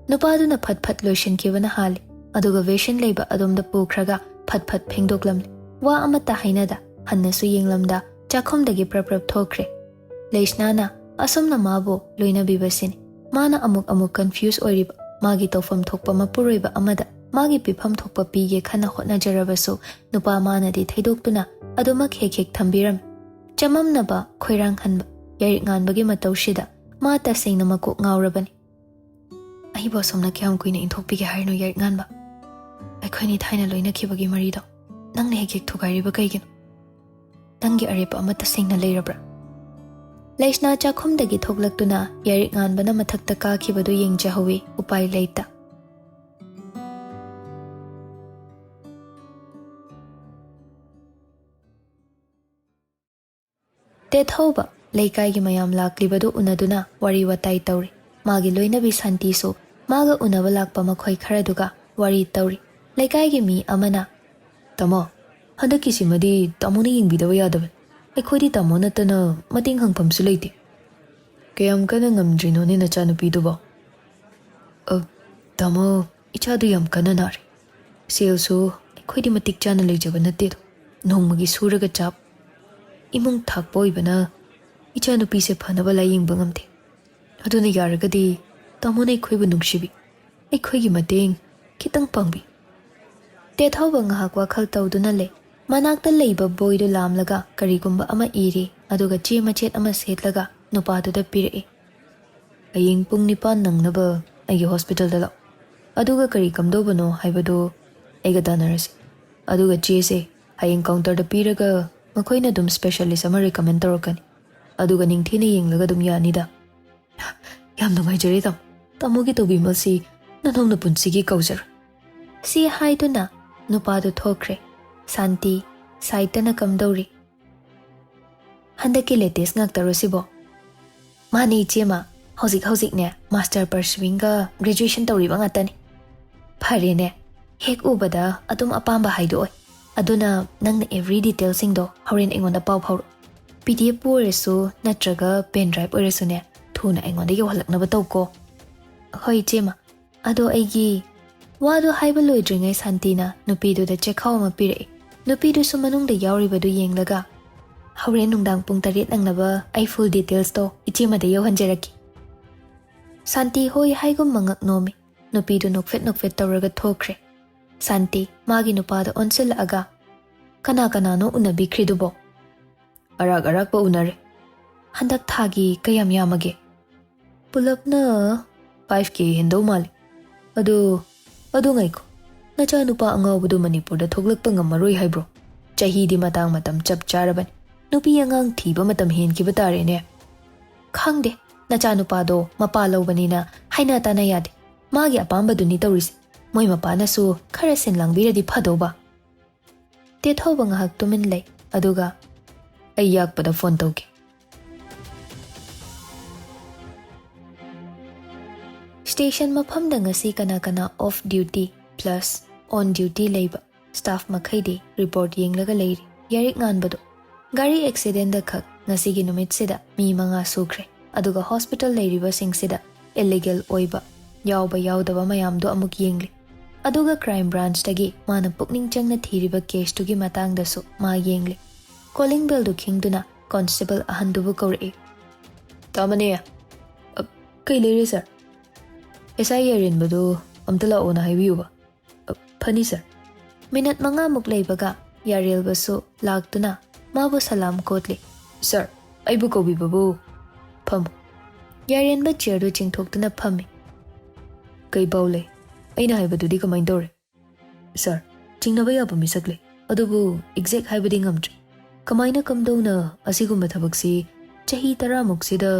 ꯅꯨꯄꯥꯗꯨꯅ ꯐꯠ ꯐꯠ ꯂꯣꯏꯁꯤꯟꯈꯤꯕꯅ ꯍꯥꯜꯂꯤ, ꯑꯗꯨꯒ ꯕꯦꯁꯤꯟ ꯂꯩꯕ ꯑꯗꯣꯝꯗ ꯄꯨꯈ꯭ꯔꯒ ꯐꯠ ꯐꯠ ꯐꯦꯡꯗꯣꯛꯂꯝꯂꯤ꯫ ꯋꯥ ꯑꯃꯠꯇ ꯍꯥꯏꯅꯗ, ꯍꯟꯅꯁꯨ ꯌꯦꯡꯂꯝꯗ, ꯆꯥꯛꯈꯨꯝꯗꯒꯤ ꯄ꯭ꯔꯞ ꯄ꯭ꯔꯞ ꯊꯣꯛꯈ꯭ꯔꯦ꯫ ꯂꯩꯁꯅꯥꯅ ꯑꯁꯨꯝꯅ ꯃꯥꯕꯨ ꯂꯣꯏꯅꯕꯤꯕꯁꯤꯅꯤ꯫ ꯃꯥꯅ ꯑꯃꯨꯛ ꯑꯃꯨꯛ ꯀꯟꯐ꯭ꯌꯨꯁ ꯑꯣꯏꯔꯤꯕ, ꯃꯥꯒꯤ ꯇꯧꯐꯝ ꯊꯣꯛꯄ ꯃꯄꯨꯔꯣꯏꯕ ꯑꯃꯗ ꯃꯥꯒꯤ ꯄꯤꯐꯝ ꯊꯣꯛꯄ ꯄꯤꯒꯦ ꯈꯟꯅ ꯍꯣꯠꯅꯖꯔꯕꯁꯨ, ꯅꯨꯄꯥ ꯃꯥꯅꯗꯤ ꯊꯩꯗꯣꯛꯇꯨꯅ ꯑꯗꯨꯃꯛ ꯍꯦꯛ ꯍꯦꯛ ꯊꯝꯕꯤꯔꯝꯃꯤ꯫ ꯆꯃꯝꯅꯕ, ꯈꯣꯏꯔꯥꯡꯍꯟꯕ, ꯌꯥꯏꯔꯤꯛ ꯉꯥꯟꯕꯒꯤ ꯃꯇꯧꯁꯤꯗ ꯃꯥ ꯇꯁꯦꯡꯅ ꯃꯀꯣꯛ ꯉꯥꯎꯔꯕꯅꯤ꯫ "ꯑꯩꯕꯨ ꯑꯁꯨꯝꯅ ꯀꯌꯥꯝ ꯀꯨꯏꯅ ꯏꯟꯊꯣꯛꯄꯤꯒꯦ ꯍꯥꯏꯔꯤꯅꯣ, ꯌꯥꯏꯔꯤꯛ ꯉꯥꯟꯕ? ꯑꯩꯈꯣꯏꯅꯤ ꯊꯥꯏꯅ ꯂꯣꯏꯅꯈꯤꯕꯒꯤ ꯃꯔꯤꯗꯣ ꯅꯪꯅ ꯍꯦꯛ ꯍꯦꯛ ꯊꯨꯒꯥꯏꯔꯤꯕ ꯀꯩꯒꯤꯅꯣ?" ꯅꯪꯒꯤ ꯑꯔꯦꯞꯄ ꯑꯃ ꯇꯁꯦꯡꯅ ꯂꯩꯔꯕ꯭ꯔꯥ?" ꯂꯩꯁꯅꯥ ꯆꯥꯛꯈꯨꯝꯗꯒꯤ ꯊꯣꯛꯂꯛꯇꯨꯅ ꯌꯥꯏꯔꯤꯛ ꯉꯥꯟꯕꯅ ꯃꯊꯛꯇ ꯀꯥꯈꯤꯕꯗꯨ ꯌꯦꯡꯖꯍꯧꯏ, ꯎꯄꯥꯏ ꯂꯩꯇ꯫ ꯇꯦꯊꯧꯕ ꯂꯩꯀꯥꯏꯒꯤ ꯃꯌꯥꯝ ꯂꯥꯛꯂꯤꯕꯗꯨ ꯎꯅꯗꯨꯅ ꯋꯥꯔꯤ ꯋꯥꯇꯥꯏ ꯇꯧꯔꯤ꯫ ꯃꯥꯒꯤ ꯂꯣꯏꯅꯕꯤ ꯁꯥꯟꯇꯤꯁꯨ ꯃꯥꯒ ꯎꯅꯕ ꯂꯥꯛꯄ ꯃꯈꯣꯏ ꯈꯔꯗꯨꯒ ꯋꯥꯔꯤ ꯇꯧꯔꯤ꯫ ꯂꯩꯀꯥꯏꯒꯤ ꯃꯤ ꯑꯃꯅ, "ꯇꯥꯃꯣ, ꯍꯟꯗꯛꯀꯤꯁꯤꯃꯗꯤ ꯇꯥꯃꯣꯅ ꯌꯦꯡꯕꯤꯗꯕ ꯌꯥꯗꯕꯅꯤ꯫ ꯑꯩꯈꯣꯏꯗꯤ ꯇꯥꯃꯣ ꯅꯠꯇꯅ ꯃꯇꯦꯡ ꯍꯪꯐꯝꯁꯨ ꯂꯩꯇꯦ꯫" "ꯀꯌꯥꯝ ꯀꯟꯅ ꯉꯝꯗ꯭ꯔꯤꯅꯣꯅꯦ ꯅꯆꯥꯅꯨꯄꯤꯗꯨꯕꯣ?" "ꯑ, ꯇꯥꯃꯣ, ꯏꯆꯥꯗꯨ ꯌꯥꯝ ꯀꯟꯅ ꯅꯥꯔꯦ꯫ ꯁꯦꯜꯁꯨ ꯑꯩꯈꯣꯏꯗꯤ ꯃꯇꯤꯛ ꯆꯥꯅ ꯂꯩꯖꯕ ꯅꯠꯇꯦꯗꯣ꯫ ꯅꯣꯡꯃꯒꯤ ꯁꯨꯔꯒ ꯆꯥꯕ ꯏꯃꯨꯡ ꯊꯥꯛꯄ ꯑꯣꯏꯕꯅ ꯏꯆꯥꯅꯨꯄꯤꯁꯦ ꯐꯅꯕ ꯂꯥꯌꯦꯡꯕ ꯉꯝꯗꯦ꯫ ꯑꯗꯨꯅ ꯌꯥꯔꯒꯗꯤ ꯇꯥꯃꯣꯅ ꯑꯩꯈꯣꯏꯕꯨ ꯅꯨꯡꯁꯤꯕꯤ, ꯑꯩꯈꯣꯏꯒꯤ ꯃꯇꯦꯡ ꯈꯤꯇꯪ ꯄꯥꯡꯕꯤ꯫" ꯇꯦꯊꯧꯕ ꯉꯥꯏꯍꯥꯛ ꯋꯥꯈꯜ ꯇꯧꯗꯨꯅ ꯂꯩ꯫ ꯃꯅꯥꯛꯇ ꯂꯩꯕ ꯕꯣꯏꯗꯨ ꯂꯥꯝꯂꯒ ꯀꯔꯤꯒꯨꯝꯕ ꯑꯃ ꯏꯔꯤ, ꯑꯗꯨꯒ ꯆꯦ ꯃꯆꯦꯠ ꯑꯃ ꯁꯦꯠꯂꯒ ꯅꯨꯄꯥꯗꯨꯗ ꯄꯤꯔꯛꯏ꯫ "ꯍꯌꯦꯡ ꯄꯨꯡ ꯅꯤꯄꯥꯟ ꯅꯪꯅꯕ ꯑꯩꯒꯤ ꯍꯣꯁꯄꯤꯇꯥꯜꯗ ꯂꯥꯛꯑꯣ꯫ ꯑꯗꯨꯒ ꯀꯔꯤ ꯀꯝꯗꯧꯕꯅꯣ ꯍꯥꯏꯕꯗꯨ ꯑꯩꯒ ꯇꯥꯟꯅꯔꯁꯤ꯫ ꯑꯗꯨꯒ ꯆꯦꯁꯦ ꯍꯌꯦꯡ ꯀꯥꯎꯟꯇꯔꯗ ꯄꯤꯔꯒ ꯃꯈꯣꯏꯅ ꯑꯗꯨꯝ ꯁ꯭ꯄꯦꯁꯤꯌꯦꯂꯤꯁ ꯑꯃ ꯔꯤꯀꯃꯦꯟ ꯇꯧꯔꯛꯀꯅꯤ꯫ ꯑꯗꯨꯒ ꯅꯤꯡꯊꯤꯅ ꯌꯦꯡꯂꯒ ꯑꯗꯨꯝ ꯌꯥꯅꯤꯗ꯫" "ꯌꯥꯝ ꯅꯨꯡꯉꯥꯏꯖꯔꯦ ꯇꯥꯃꯣ꯫ ꯇꯥꯃꯣꯒꯤ ꯇꯧꯕꯤꯃꯜꯁꯤ ꯅꯅꯧꯅ ꯄꯨꯟꯁꯤꯒꯤ ꯀꯧꯖꯔꯣꯏ꯫" ꯁꯤ ꯍꯥꯏꯗꯨꯅ ꯅꯨꯄꯥꯗꯨ ꯊꯣꯛꯈ꯭ꯔꯦ꯫ ꯁꯥꯟꯇꯤ ꯁꯥꯏꯠꯇꯅ ꯀꯝꯗꯧꯔꯤ? "ꯍꯟꯗꯛꯀꯤ ꯂꯦꯇꯦꯁ ꯉꯥꯛꯇꯔꯣ ꯁꯤꯕꯣ?" "ꯃꯥꯅꯦ ꯏꯆꯦꯃ, ꯍꯧꯖꯤꯛ ꯍꯧꯖꯤꯛꯅꯦ ꯃꯥꯁꯇꯔ ꯄꯔꯁꯨꯋꯤꯡꯒ ꯒ꯭ꯔꯦꯖꯨꯑꯦꯁꯟ ꯇꯧꯔꯤꯕ ꯉꯥꯛꯇꯅꯤ꯫" "ꯐꯔꯦꯅꯦ, ꯍꯦꯛ ꯎꯕꯗ ꯑꯗꯨꯝ ꯑꯄꯥꯝꯕ ꯍꯥꯏꯗꯣ ꯑꯣꯏ꯫ ꯑꯗꯨꯅ ꯅꯪꯅ ꯑꯦꯚ꯭ꯔꯤ ꯗꯤꯇꯦꯜꯁꯤꯡꯗꯣ ꯍꯣꯔꯦꯟ ꯑꯩꯉꯣꯟꯗ ꯄꯥꯎ ꯐꯥꯎꯔꯛꯎ꯫ ꯄꯤ ꯗꯤ ꯑꯦꯐꯄꯨ ꯑꯣꯏꯔꯁꯨ ꯅꯠꯇ꯭ꯔꯒ ꯄꯦꯟ ꯗ꯭ꯔꯥꯏꯚ ꯑꯣꯏꯔꯁꯨꯅꯦ, ꯊꯨꯅ ꯑꯩꯉꯣꯟꯗ ꯌꯧꯍꯜꯂꯛꯅꯕ ꯇꯧꯀꯣ꯫" "ꯍꯣꯏ ꯏꯆꯦꯃ, ꯑꯗꯣ ꯑꯩꯒꯤ..." ꯋꯥꯗꯨ ꯍꯥꯏꯕ ꯂꯣꯏꯗ꯭ꯔꯤꯉꯩ ꯁꯥꯟꯇꯤꯅ ꯅꯨꯄꯤꯗꯨꯗ ꯆꯦꯈꯥꯎ ꯑꯃ ꯄꯤꯔꯛꯏ꯫ ꯅꯨꯄꯤꯗꯨꯁꯨ ꯃꯅꯨꯡꯗ ꯌꯥꯎꯔꯤꯕꯗꯨ ꯌꯦꯡꯂꯒ, "ꯍꯣꯔꯦꯟ ꯅꯨꯡꯗꯥꯡ ꯄꯨꯡ ꯇꯔꯦꯠ ꯅꯪꯅꯕ ꯑꯩ ꯐꯨꯜ ꯗꯤꯇꯦꯜꯁꯇꯣ ꯏꯆꯦꯃꯗ ꯌꯧꯍꯟꯖꯔꯛꯀꯦ꯫" ꯁꯥꯟꯇꯤ ꯍꯣꯏ ꯍꯥꯏꯒꯨꯝ ꯃꯉꯛ ꯅꯣꯝꯃꯤ꯫ ꯅꯨꯄꯤꯗꯨ ꯅꯣꯛꯐꯦꯠ ꯅꯣꯛꯐꯦꯠ ꯇꯧꯔꯒ ꯊꯣꯛꯈ꯭ꯔꯦ꯫ ꯁꯥꯟꯇꯤ ꯃꯥꯒꯤ ꯅꯨꯄꯥꯗ ꯑꯣꯟꯁꯤꯜꯂꯛꯑꯒ, "ꯀꯅꯥ ꯀꯅꯥꯅꯣ ꯎꯅꯕꯤꯈ꯭ꯔꯤꯗꯨꯕꯣ?" "ꯑꯔꯥꯛ ꯑꯔꯥꯛꯄ ꯎꯅꯔꯦ꯫" "ꯍꯟꯗꯛ ꯊꯥꯒꯤ ꯀꯌꯥꯝ ꯌꯥꯝꯃꯒꯦ?" "ꯄꯨꯂꯞꯅ ꯐꯥꯏꯚ ꯀꯦ ꯍꯦꯟꯗꯧ ꯃꯥꯜꯂꯦ꯫ ꯑꯗꯣ, ꯑꯗꯣ ꯉꯥꯏꯈꯣ, ꯅꯆꯥꯅꯨꯄꯥ ꯑꯉꯥꯎꯕꯗꯣ ꯃꯅꯤꯄꯨꯔꯗ ꯊꯣꯛꯂꯛꯄ ꯉꯝꯃꯔꯣꯏ ꯍꯥꯏꯕ꯭ꯔꯣ?" ꯆꯍꯤꯗꯤ ꯃꯇꯥꯡ ꯃꯇꯝ ꯆꯞ ꯆꯥꯔꯕꯅꯤ꯫ ꯅꯨꯄꯤ ꯑꯉꯥꯡ ꯊꯤꯕ ꯃꯇꯝ ꯍꯦꯟꯈꯤꯕ ꯇꯥꯔꯦꯅꯦ꯫ ꯈꯪꯗꯦ, ꯅꯆꯥꯅꯨꯄꯥꯗꯣ ꯃꯄꯥ ꯂꯧꯕꯅꯤꯅ ꯍꯥꯏꯅ ꯇꯥꯅ ꯌꯥꯗꯦ꯫ ꯃꯥꯒꯤ ꯑꯄꯥꯝꯕꯗꯨꯅꯤ ꯇꯧꯔꯤꯁꯦ꯫ ꯃꯣꯏ ꯃꯄꯥꯅꯁꯨ ꯈꯔ ꯁꯤꯟ ꯂꯥꯡꯕꯤꯔꯗꯤ ꯐꯗꯧꯕ꯫ ꯇꯦꯊꯧꯕ ꯉꯥꯏꯍꯥꯛ ꯇꯨꯃꯤꯟ ꯂꯩ, ꯑꯗꯨꯒ, "ꯑꯩ ꯌꯥꯛꯄꯗ ꯐꯣꯟ ꯇꯧꯒꯦ꯫" ꯁ꯭ꯇꯦꯁꯟ ꯃꯐꯝꯗ ꯉꯁꯤ ꯀꯅꯥ ꯀꯅꯥ off duty plus on duty ꯂꯩꯕ ꯁ꯭ꯇꯥꯐ ꯃꯈꯩꯗꯤ ꯔꯤꯄꯣꯔꯠ ꯌꯦꯡꯂꯒ ꯂꯩꯔꯤ꯫ ꯌꯥꯔꯤꯛ ꯉꯥꯟꯕꯗꯣ ꯒꯥꯔꯤ ꯑꯦꯛꯁꯤꯗꯦꯟꯗ ꯈꯛ ꯉꯁꯤꯒꯤ ꯅꯨꯃꯤꯠꯁꯤꯗ ꯃꯤ ꯃꯉꯥ ꯁꯨꯈ꯭ꯔꯦ, ꯑꯗꯨꯒ ꯍꯣꯁꯄꯤꯇꯥꯜ ꯂꯩꯔꯤꯕꯁꯤꯡꯁꯤꯗ ꯏꯂꯤꯒꯦꯜ ꯑꯣꯏꯕ ꯌꯥꯎꯕ ꯌꯥꯎꯗꯕ ꯃꯌꯥꯝꯗꯣ ꯑꯃꯨꯛ ꯌꯦꯡꯂꯤ꯫ ꯑꯗꯨꯒ ꯀ꯭ꯔꯥꯏꯝ ꯕ꯭ꯔꯥꯟꯆꯇꯒꯤ ꯃꯥꯅ ꯄꯨꯛꯅꯤꯡ ꯆꯪꯅ ꯊꯤꯔꯤꯕ ꯀꯦꯁꯇꯨꯒꯤ ꯃꯇꯥꯡꯗꯁꯨ ꯃꯥ ꯌꯦꯡꯂꯤ꯫ Calling ꯕꯦꯜꯗꯨ ꯈꯤꯡꯗꯨꯅ constable ꯑꯍꯟꯗꯨꯕꯨ ꯀꯧꯔꯛꯏ꯫ "ꯇꯥꯃꯅꯦ꯫" "ꯑ, ꯀꯩ ꯂꯩꯔꯦ, ꯁꯥꯔ?" "ꯑꯦꯁ ꯑꯥꯏ ꯌꯥꯔꯦꯟꯕꯗꯨ ꯑꯝꯇ ꯂꯥꯛꯑꯣꯅ ꯍꯥꯏꯕꯤꯌꯨꯕ꯫" "ꯑ, ꯐꯅꯤ, ꯁꯥꯔ꯫" ꯃꯤꯅꯠ ꯃꯉꯥꯃꯨꯛ ꯂꯩꯕꯒ ꯌꯥꯔꯦꯜꯕꯁꯨ ꯂꯥꯛꯇꯨꯅ ꯃꯥꯕꯨ ꯁꯂꯥꯝ ꯀꯣꯠꯂꯤ꯫ "ꯁꯥꯔ, ꯑꯩꯕꯨ ꯀꯧꯕꯤꯕꯕꯨ ꯐꯝꯃꯨ꯫" ꯌꯥꯔꯦꯟꯕ ꯆꯤꯌꯔꯗꯨ ꯆꯤꯡꯊꯣꯛꯇꯨꯅ ꯐꯝꯃꯤ꯫ "ꯀꯩ ꯄꯥꯎ ꯂꯩ? ꯑꯩꯅ ꯍꯥꯏꯕꯗꯨꯗꯤ ꯀꯃꯥꯏꯅ ꯇꯧꯔꯦ?" "ꯁꯥꯔ, ꯆꯤꯡꯅꯕ ꯌꯥꯕ ꯃꯤꯁꯛ ꯂꯩ, ꯑꯗꯨꯕꯨ ꯑꯦꯛꯖꯦꯛ ꯍꯥꯏꯕꯗꯤ ꯉꯝꯗ꯭ꯔꯤ꯫ ꯀꯃꯥꯏꯅ ꯀꯝꯗꯧꯅ ꯑꯁꯤꯒꯨꯝꯕ ꯊꯕꯛꯁꯤ ꯆꯍꯤ ꯇꯔꯥꯃꯨꯛꯁꯤꯗ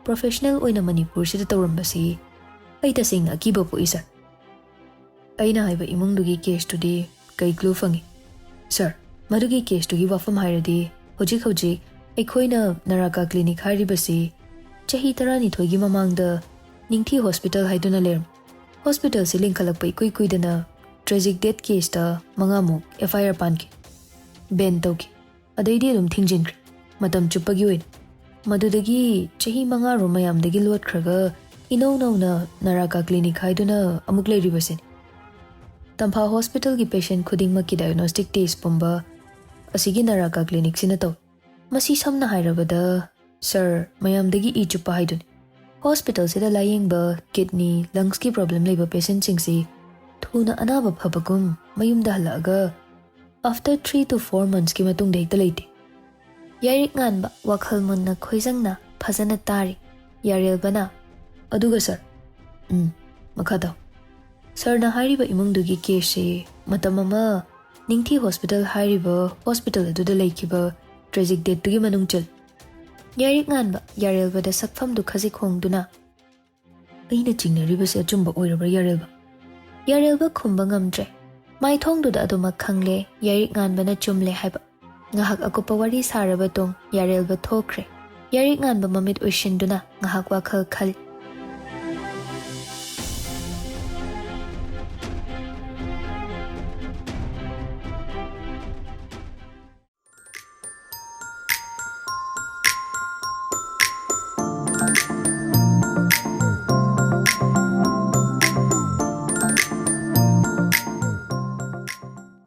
ꯄ꯭ꯔꯣꯐꯦꯁꯅꯦꯜ ꯑꯣꯏꯅ ꯃꯅꯤꯄꯨꯔꯁꯤꯗ ꯇꯧꯔꯝꯕꯁꯤ ꯑꯩ ꯇꯁꯦꯡꯅ ꯑꯀꯤꯕ ꯄꯣꯛꯏ, ꯁꯥꯔ꯫" "ꯑꯩꯅ ꯍꯥꯏꯕ ꯏꯃꯨꯡꯗꯨꯒꯤ ꯀꯦꯁꯇꯨꯗꯤ ꯀꯩ ꯀ꯭ꯂꯨ ꯐꯪꯉꯤ?" "ꯁꯥꯔ, ꯃꯗꯨꯒꯤ ꯀꯦꯁꯇꯨꯒꯤ ꯋꯥꯐꯝ ꯍꯥꯏꯔꯗꯤ, ꯍꯧꯖꯤꯛ ꯍꯧꯖꯤꯛ ꯑꯩꯈꯣꯏꯅ ꯅꯔꯥꯀꯥ ꯀ꯭ꯂꯤꯅꯤꯛ ꯍꯥꯏꯔꯤꯕꯁꯤ ꯆꯍꯤ ꯇꯔꯥꯅꯤꯊꯣꯏꯒꯤ ꯃꯃꯥꯡꯗ ꯅꯤꯡꯊꯤ ꯍꯣꯁꯄꯤꯇꯥꯜ ꯍꯥꯏꯗꯨꯅ ꯂꯩꯔꯝꯃꯤ꯫ ꯍꯣꯁꯄꯤꯇꯥꯜꯁꯤ ꯂꯤꯡꯈꯠꯂꯛꯄ ꯏꯀꯨꯏ ꯀꯨꯏꯗꯅ ꯇ꯭ꯔꯦꯖꯤꯛ ꯗꯦꯠ ꯀꯦꯁꯇ ꯃꯉꯥꯃꯨꯛ ꯑꯦꯐ ꯑꯥꯏ ꯑꯥꯔ ꯄꯥꯟꯈꯤ, ꯕꯦꯟ ꯇꯧꯈꯤ꯫ ꯑꯗꯩꯗꯤ ꯑꯗꯨꯝ ꯊꯤꯡꯖꯤꯟꯈ꯭ꯔꯦ, ꯃꯇꯝ ꯆꯨꯞꯄꯒꯤ ꯑꯣꯏꯅ꯫ ꯃꯗꯨꯗꯒꯤ ꯆꯍꯤ ꯃꯉꯥꯔꯣꯝ ꯃꯌꯥꯝꯗꯒꯤ ꯂꯣꯠꯈ꯭ꯔꯒ ꯏꯅꯧ ꯅꯧꯅ ꯅꯔꯥꯀꯥ ꯀ꯭ꯂꯤꯅꯤꯛ ꯍꯥꯏꯗꯨꯅ ꯑꯃꯨꯛ ꯂꯩꯔꯤꯕꯁꯤꯅꯤ꯫ ꯇꯝꯐꯥ ꯍꯣꯁꯄꯤꯇꯥꯜꯒꯤ ꯄꯦꯁꯦꯟ ꯈꯨꯗꯤꯡꯃꯛꯀꯤ ꯗꯥꯏꯒꯅꯣꯁꯇꯤꯛ ꯇꯦꯁ ꯄꯨꯝꯕ ꯑꯁꯤꯒꯤ ꯅꯔꯥꯀꯥ ꯀ꯭ꯂꯤꯅꯤꯛꯁꯤꯅ ꯇꯧꯏ꯫ ꯃꯁꯤ ꯁꯝꯅ ꯍꯥꯏꯔꯕꯗ, ꯁꯥꯔ, ꯃꯌꯥꯝꯗꯒꯤ ꯏ ꯆꯨꯞꯄ ꯍꯥꯏꯗꯨꯅꯤ꯫ ꯍꯣꯁꯄꯤꯇꯥꯜꯁꯤꯗ ꯂꯥꯌꯦꯡꯕ ꯀꯤꯗꯅꯤ, ꯂꯪꯁꯀꯤ ꯄ꯭ꯔꯣꯕ꯭ꯂꯦꯝ ꯂꯩꯕ ꯄꯦꯁꯦꯟꯁꯤꯡꯁꯤ ꯊꯨꯅ ꯑꯅꯥꯕ ꯐꯕꯒꯨꯝ ꯃꯌꯨꯝꯗ ꯍꯜꯂꯛꯑꯒ after three to four monthsꯀꯤ ꯃꯇꯨꯡꯗ ꯍꯦꯛꯇ ꯂꯩꯇꯦ꯫" ꯌꯥꯏꯔꯤꯛ ꯉꯥꯟꯕ ꯋꯥꯈꯜ ꯃꯨꯟꯅ ꯈꯣꯏꯖꯪꯅ ꯐꯖꯅ ꯇꯥꯔꯤ꯫ ꯌꯥꯔꯦꯜꯕꯅ, "ꯑꯗꯨꯒ ꯁꯥꯔ꯫" "ꯎꯝ, ꯃꯈꯥ ꯇꯥꯎ꯫" "ꯁꯥꯔꯅ ꯍꯥꯏꯔꯤꯕ ꯏꯃꯨꯡꯗꯨꯒꯤ ꯀꯦꯁꯁꯤ ꯃꯇꯝ ꯑꯃ ꯅꯤꯡꯊꯤ ꯍꯣꯁꯄꯤꯇꯥꯜ ꯍꯥꯏꯔꯤꯕ ꯍꯣꯁꯄꯤꯇꯥꯜ ꯑꯗꯨꯗ ꯂꯩꯈꯤꯕ ꯇ꯭ꯔꯦꯖꯤꯛ ꯗꯦꯠꯇꯨꯒꯤ ꯃꯅꯨꯡ ꯆꯜꯂꯤ꯫ ꯌꯥꯏꯔꯤꯛ ꯉꯥꯟꯕ ꯌꯥꯔꯦꯜꯕꯗ ꯁꯛꯐꯝꯗꯨ ꯈꯖꯤꯛ ꯍꯣꯡꯗꯨꯅ, "ꯑꯩꯅ ꯆꯤꯡꯅꯔꯤꯕꯁꯤ ꯑꯆꯨꯝꯕ ꯑꯣꯏꯔꯕ꯭ꯔꯥ, ꯌꯥꯔꯦꯜꯕ?" ꯌꯥꯔꯦꯜꯕ ꯈꯨꯝꯕ ꯉꯝꯗ꯭ꯔꯦ꯫ ꯃꯥꯏꯊꯣꯡꯗꯨꯗ ꯑꯗꯨꯃꯛ ꯈꯪꯂꯦ, ꯌꯥꯏꯔꯤꯛ ꯉꯥꯟꯕꯅ ꯆꯨꯝꯂꯦ ꯍꯥꯏꯕ꯫ ꯉꯥꯏꯍꯥꯛ ꯑꯀꯨꯞꯄ ꯋꯥꯔꯤ ꯁꯥꯔꯕ ꯇꯨꯡ ꯌꯥꯔꯦꯜꯕ ꯊꯣꯛꯈ꯭ꯔꯦ꯫ ꯌꯥꯏꯔꯤꯛ ꯉꯥꯟꯕ ꯃꯃꯤꯠ ꯎꯏꯁꯤꯟꯗꯨꯅ ꯉꯥꯏꯍꯥꯛ ꯋꯥꯈꯜ ꯈꯜꯂꯤ꯫